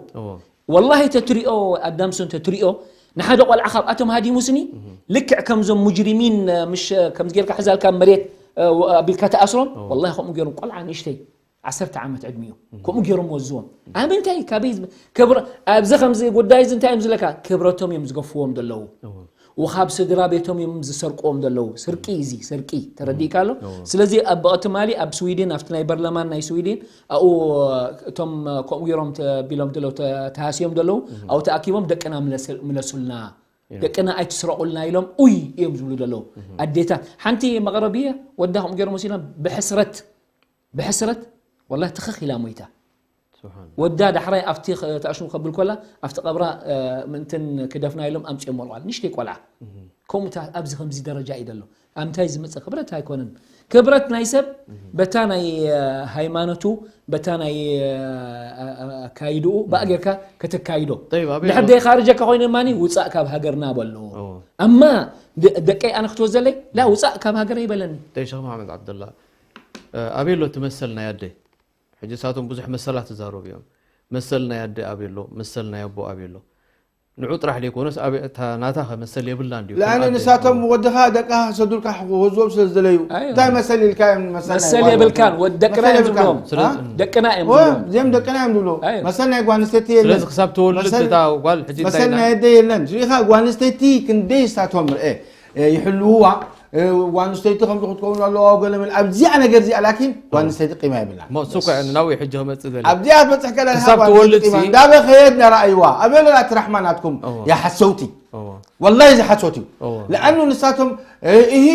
ወላሂ ተትሪኦ ኣዳምሶን ተትሪኦ ንሓደ ቆልዓ ካብኣቶም ሃዲሙስኒ ልክዕ ከምዞም ሙጅሪሚን ምሽ ከምዚ ጌርካ ሕዛልካ መሬት ኣቢልካ ተኣስሮም ወላሂ ከምኡ ገይሮም ቆልዓ ንእሽተይ ዓሰርተ ዓመት ዕድሚኡ ከምኡ ገይሮም ወዝዎም ኣብ ምንታይ ካበይ ዝመ- ክብረ- ኣብዚ ከምዚ ጉዳይ እዚ እንታይ እዮም ዝለካ ክብረቶም እዮም ዝገፍዎም ዘለዉ ወኻብ ስድራ ቤቶም እዮም ዝሰርቅዎም ዘለዉ ስርቂ እዚ ስርቂ ተረዲእካ ኣሎ ስለዚ ኣብ ብቐትማሊ ኣብ ስዊድን ኣብቲ ናይ በርለማን ናይ ስዊድን ኣብኡ እቶም ከምኡ ገይሮም ተቢሎም ዘለዉ ተ- ተሃስዮም ዘለዉ ኣብኡ ተኣኪቦም ደቅና ምለስ- ምለሱልና ደቅና ኣይትስረቑልና ኢሎም ኡይ እዮም ዝብሉ ዘለዉ ኣዴታት ሓንቲ መቕረቢ እያ ወዳ ከምኡ ገይሮም ወሲዶም ብሕስረት ብሕስረት ወላ ትኽኽ ኢላ ሞይታ ወዳ ዳሕራይ ኣብቲ ተኣሽሙ ከብል ኮላ ኣብቲ ቀብራ ምእንትን ክደፍና ኢሎም ኣምፅኦም ወልቋል ንሽተይ ቆልዓ ከምኡታ ኣብዚ ከምዚ ደረጃ እዩ ደሎ ኣብ ምንታይ ዝመፀ ክብረት ኣይኮነን ክብረት ናይ ሰብ በታ ናይ ሃይማኖቱ በታ ናይ ኣካይድኡ ብኣ ጌርካ ከተካይዶ ድሕር ደይ ካርጀካ ኮይኑ ድማ ውፃእ ካብ ሃገርና በሎ ኣማ ደቀይ ኣነ ክትወዘለይ ላ ውፃእ ካብ ሃገር ይበለኒ ሸክ መሓመድ ዓብደላ ኣበይ ኣሎ እቲ መሰል ናይ ኣደ ሕጂ ሳቶም ብዙሕ መሰላት ተዛረቡ እዮም መሰል ናይ ኣደ ኣበይ ኣሎ መሰል ናይ ኣቦ ኣበይ ኣሎ ንዑ ጥራሕ ዘይኮነስ ኣበይ እታ ናታ ከ መሰል የብላን ድዩ ከም ለኣነ ኣደ? ንሳቶም ወድኻ ደቅኻ ክሰዱልካ ክወዝዎም ስለ ዝደለዩ ኣዮ። እንታይ መሰል ኢልካ እዮም መሰል መሰል የብልካን ወዲ ደቅና እዮም ዝብሎም ስለዚ- ደቅና እዮም ወ- ዝብሎም እዚኦም ደቅና እዮም ዝብሎ ኣዮ። መሰል ናይ ጓንስተይቲ ስለዚ የለን ክሳብ ተወልድ መሰል- እታ ጓል ሕጂ እንታይ መሰል ኢላ? ናይ ኣደ የለን ሪኢኻ ጓንስተይቲ ክንደይ ንሳቶም ርአ እ፣ ይሕልውዋ። እ፣ ጓል ኣንስተይቲ ከምዚ ክትከውን ኣለዋ፣ ገለ መለ ኣብዚኣ ነገር እዚኣ ላኪን ጓል ኣንስተይቲ ቂማ የብላን። ሞ እሱ እኮ ንናዊ ሕጂ ክመፅእ ዘለ ኣብዚኣ ትበፅሕ ከላ ክሳብ ጓል ትወልድ ኣንስተይቲ ቂማ ሲ- እንዳበኸየት ነረኣይዋ ኣበለላ እቲ ራሕማ ናትኩም እዎ። ያ ሓሰውቲ እዎ። ወላሂ እዚ ሓሶት እዩ እዎ። ለኣኑ ንሳቶም እ፣ እሂ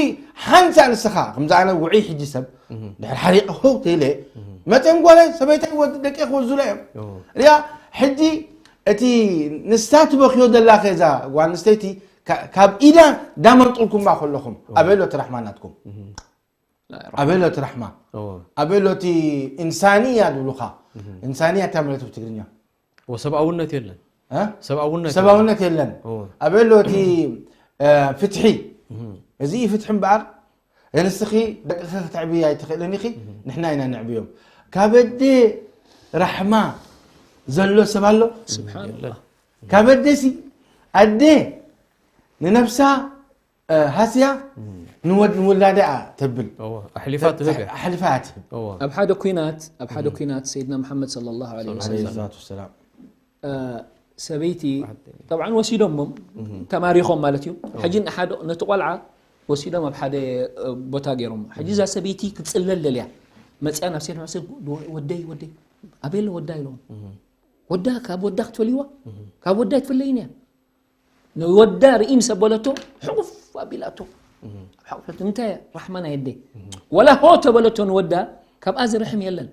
ሓንሳ ንስኻ ከምዚ ኣነ ውዑይ ሕጂ ሰብ ድሕር ሓሪቀ ሆ ተይለ መፅኦም ጓለ ሰበይታይ ወድ ደቂ ክወዙላ እዮም እዎ። ሪኣ ሕጂ እቲ ንሳ ትበኽዮ ዘላ ከዛ ጓል ኣንስተይቲ ካ- ካብ ኢዳ እንዳመንጥልኩማ ከለኹም ኣበሎ እቲ ራሕማ ናትኩም ኣበሎ እቲ ራሕማ እዎ። ኣበሎ እቲ ኢንሳንያ ዝብሉኻ ኢንሳንያ እንታይ ማለት ብትግርኛ ወሰብኣውነት የለን እ? ሰብኣውነት ሰብኣውነት የለን እዎ። ኣበሎ እቲ እ፣ ፍትሒ እዚ እዩ ፍትሒ እምበኣር ንስኺ ደቅኺ ክትዕብይ ኣይትኽእልን ኢኺ ንሕና ኢና ንዕብዮም ካብ ኣደ ራሕማ ዘሎ ሰብ ኣሎ ስብሓንላ ካብ ኣደሲ ኣደ ንነብሳ እ፣ ሃስያ ንወድ ንውላዳ እያ ተብል እዎ። ኣሕሊፋ ትህብ እያ ኣሕልፋ እያ ትህብ እዎ። ኣብ ሓደ ኩናት ኣብ ሓደ ኩናት ሰይድና መሓመድ صلى الله عليه عليه وسلم الصلاة والسلام እ፣ ሰበይቲ طبعا ወሲዶሞም ተማሪኾም ማለት እዩ ሕጂ ንሓደ ነቲ ቆልዓ ወሲዶም ኣብ ሓደ እ፣ ቦታ ገይሮም ሕጂ እዛ ሰበይቲ ክትፅለል ደልያ መፅያ ናብ ሰይድ መሕሰብ ወደይ ወደይ ኣበይ ኣሎ ወዳ ኢሎም ወዳ ካብ ወዳ ክትፈልይዋ ካብ ወዳ ኣይትፍለይን እያ ንወዳ ርኢ ምስ ኣበለቶ ሕቑፍ ኣቢላቶ ኣብ ሓቑፈት እንታይ ራሕማ ናይ ኣደ ወላ ሆ ተበለቶ ንወዳ ካብኣ ዝርሕም የለን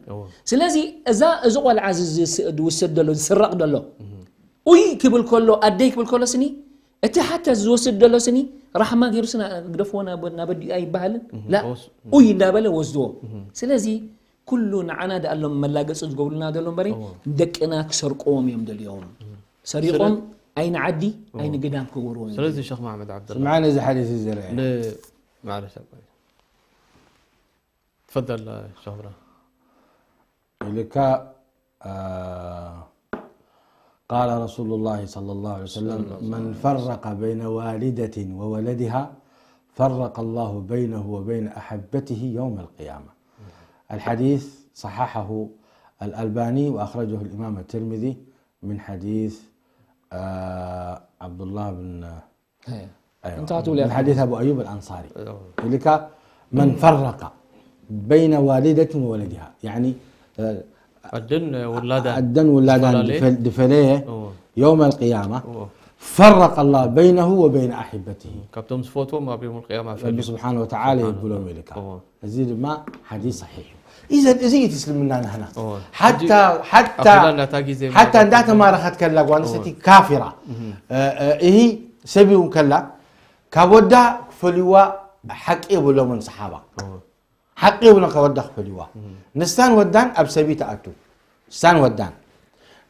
ስለዚ እዛ እዚ ቆልዓ እዚ ዝስ- ዝውሰድ ዘሎ ዝስረቕ ዘሎ ኡይ ክብል ከሎ ኣደይ ክብል ከሎ ስኒ እቲ ሓታ ዝወስድ ዘሎ ስኒ ራሕማ ገይሩ ስና ግደፍዎ ናብ ናብ ኣዲኡ ኣይበሃልን ላ ወስ- ኡይ እንዳበለ ወስድዎ ስለዚ ኩሉ ንዓና ደኣሎም መላገፂ ዝገብሩልና ዘሎ እምበሪ ደቅና ክሰርቅዎም እዮም ደልዮም ሰሪቖም ኣይንዓዲ ኣይንግዳም ክገብርዎም እዮም ስለዚ ሸኽ መሓመድ ዓብደላ ስምዓኒ እዚ ሓዲስ እዚ ዝርአ ን- ማዕለሽ ኣባይ። ትፈደል ሸኽ ብራ ኢልካ አ፣ قال رسول الله صلى الله عليه وسلم من فرق بين والدة وولدها فرق الله بينه وبين أحبته يوم القيامة الحديث صححه الألباني وأخرجه الإمام الترمذي من حديث آه، عبد الله بن أيوة. أنت هتقول يا من حديث أبو أيوب الأنصاري لك من فرق بين والدة وولدها يعني آه، ኣደን ውላዳ أدن ولا فلالي. دفليه أوه. يوم القيامة أوه. فرق الله بينه وبين أحبته ካብቶም ዝፈትዎም ኣብ ዮም ቅያማ رب سبحانه وتعالى يقول لك أوه. እዚ ድማ ሓዲስ ሰሒሕ እዩ ኢዘን እዚ እዩ እቲ እስልምና ናህና እወ። ሓታ ሓታ ኣኺላ እናታ ግዜ ሓታ እንዳተማረኸት ከላ ጓል ኣንስተይቲ ካፊራ እ፣ እ፣ እሂ ሰብ እውን ከላ ካብ ወዳ ክፈልይዋ ሓቂ የብሎምን ሰሓባ እወ። ሓቂ የብሎን ካብ ወዳ ክፈልይዋ ንሳን ወዳን ኣብ ሰቢ ተኣቱ ንሳን ወዳን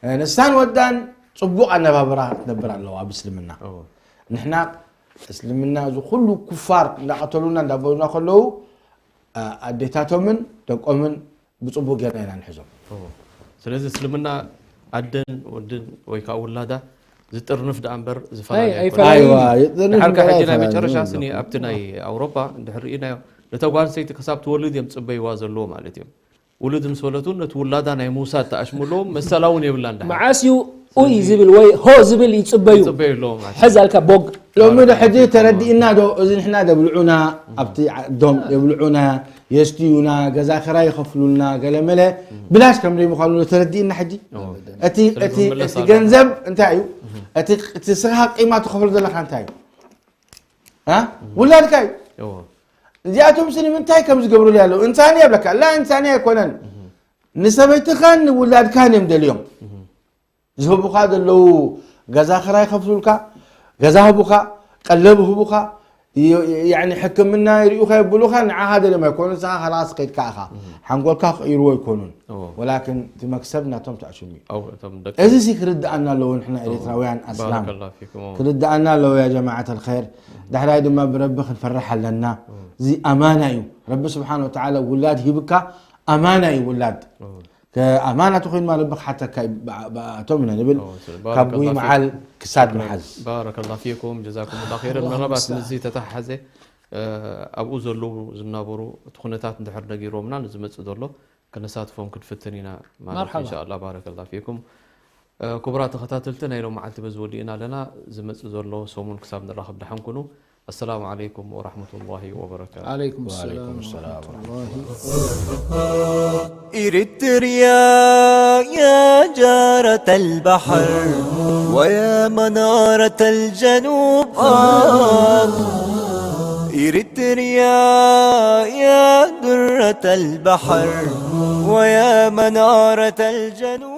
እ፣ ንሳን ወዳን ፅቡቕ ኣነባብራ ክትነብር ኣለዋ ኣብ እስልምና እወ። ንሕና እስልምና እዚ ኩሉ ኩፋር እንዳቐተሉና እንዳበሉና ከለዉ ኣ- ኣዴታቶምን ደቆምን ብፅቡቅ ጌርና ኢና ንሕዞም እዎ። ስለዚ እስልምና ኣደን ወድን ወይ ከዓ ውላዳ ዝጥርንፍ ደኣ እምበር ኣይ፣ ዝፈላለ ኣይፈላለ። ኣይኮነን። ኣይዋ ይጥርንፍ ድሓር እምበር ሕጂ ናይ ኣይፈላለ መጨረሻ እዩ። ስኒ ኣብቲ ናይ ኣውሮፓ እንድሕር ርኢናዮ ነታ ጓል ኣንስተይቲ ክሳብ ትወልድ እዮም ፅበይዋ ዘለዎ ማለት እዮም። ውሉድ ምስ ወለቱ ነቲ ውላዳ ናይ ምውሳድ ተኣሽምሎም መሰላ እውን የብላን ደሓር። መዓስ እዩ ኡይ ዝብል ወይ ሆ ዝብል ይፅበዩ ፅበዩ ኣለዎ ማለት እዩ። ሕዝ ኣልካ ቦግ ሎሚ ዶ ሕጂ ተረዲእና ዶ እዚ ንሕና ደብልዑና ኣብቲ ዓዶም የብልዑና የስትዩና ገዛ ክራይ ይኸፍሉልና ገለመለ ብላሽ ከም ዘይምዃኑ ዶ ተረዲእና ሕጂ እዎ። እቲ ስለዚ እቲ ምለስ እቲ ኣሎ። ገንዘብ እንታይ እዩ እቲ እቲ ስኻ ቂማ ትኸፍሎ ዘለካ እንታይ እዩ እ ውላድካ እዩ እዎ። እዚኣቶም ሲ ንምንታይ ከም ዝገብሩሉ ኣለዉ እንሳንያ ይብለካ ላ እንሳንያ ኣይኮነን ንሰበይትኻን ንውላድካን እዮም ደልዮም ዝህቡኻ ዘለዉ ገዛ ክራይ ከፍሉልካ ገዛ ህቡኻ ቀለብ ህቡኻ ይ- ያኒ ሕክምና ይሪኡኻ የብሉኻ ንዓኻ ደልዮም ኣይኮኑ ንስኻ ከላስ ከይድካ ኢኻ ሓንጎልካ ክቕይርዎ ኣይኮኑን እዎ። ወላክን እቲ መክሰብ ናቶም ተኣሽሙ እዩ ኣው እቶም ደቂ እዚ ሲ ክርድኣና ኣለዎ ንሕና ኤርትራውያን ኣስላም ባረከላሁ ፊኩም። እዎ። ክርድኣና ኣለዎ ያ ጀማዓት ኣልኸይር ዳሕራይ ድማ ብረቢ ክንፈርሕ ኣለና እዚ ኣማና እዩ ረቢ ስብሓን ወተዓላ ውላድ ሂብካ ኣማና እዩ ውላድ እዎ። ኣማና ተኮይኑ ማለት ብክሓተካ ብኣቶም ኢና ንብል እዎ፣ ስለ- ካብ ቡይ ባረከላሁ መዓል ክሳድ መሓዝ ባረከላ ፊኩም ጀዛኩም ላ ኸይረን ምናልባት ምስዚ ተተሓሓዘ እ፣ ኣብኡ ዘለዉ ዝናበሩ እቲ ኩነታት እንድሕር ነጊሮምና ንዝመፅእ ዘሎ ከነሳትፎም ክንፍትን ኢና ማለት መርሓባ። እንሻላ ባረከላ ፊኩም እ፣ ክቡራት ተኸታተልቲ ናይ ሎም መዓልቲ በዚ ወዲእና ኣለና ዝመፅእ ዘሎ ሰሙን ክሳብ ንራኸብ ደሓን ኩኑ السلام عليكم ورحمة الله وبركاته. عليكم وعليكم السلام السلام ورحمة ورحمة الله. إريتريا يا جارة البحر ويا منارة الجنوب، آه. إريتريا يا درة البحر ويا منارة الجنوب.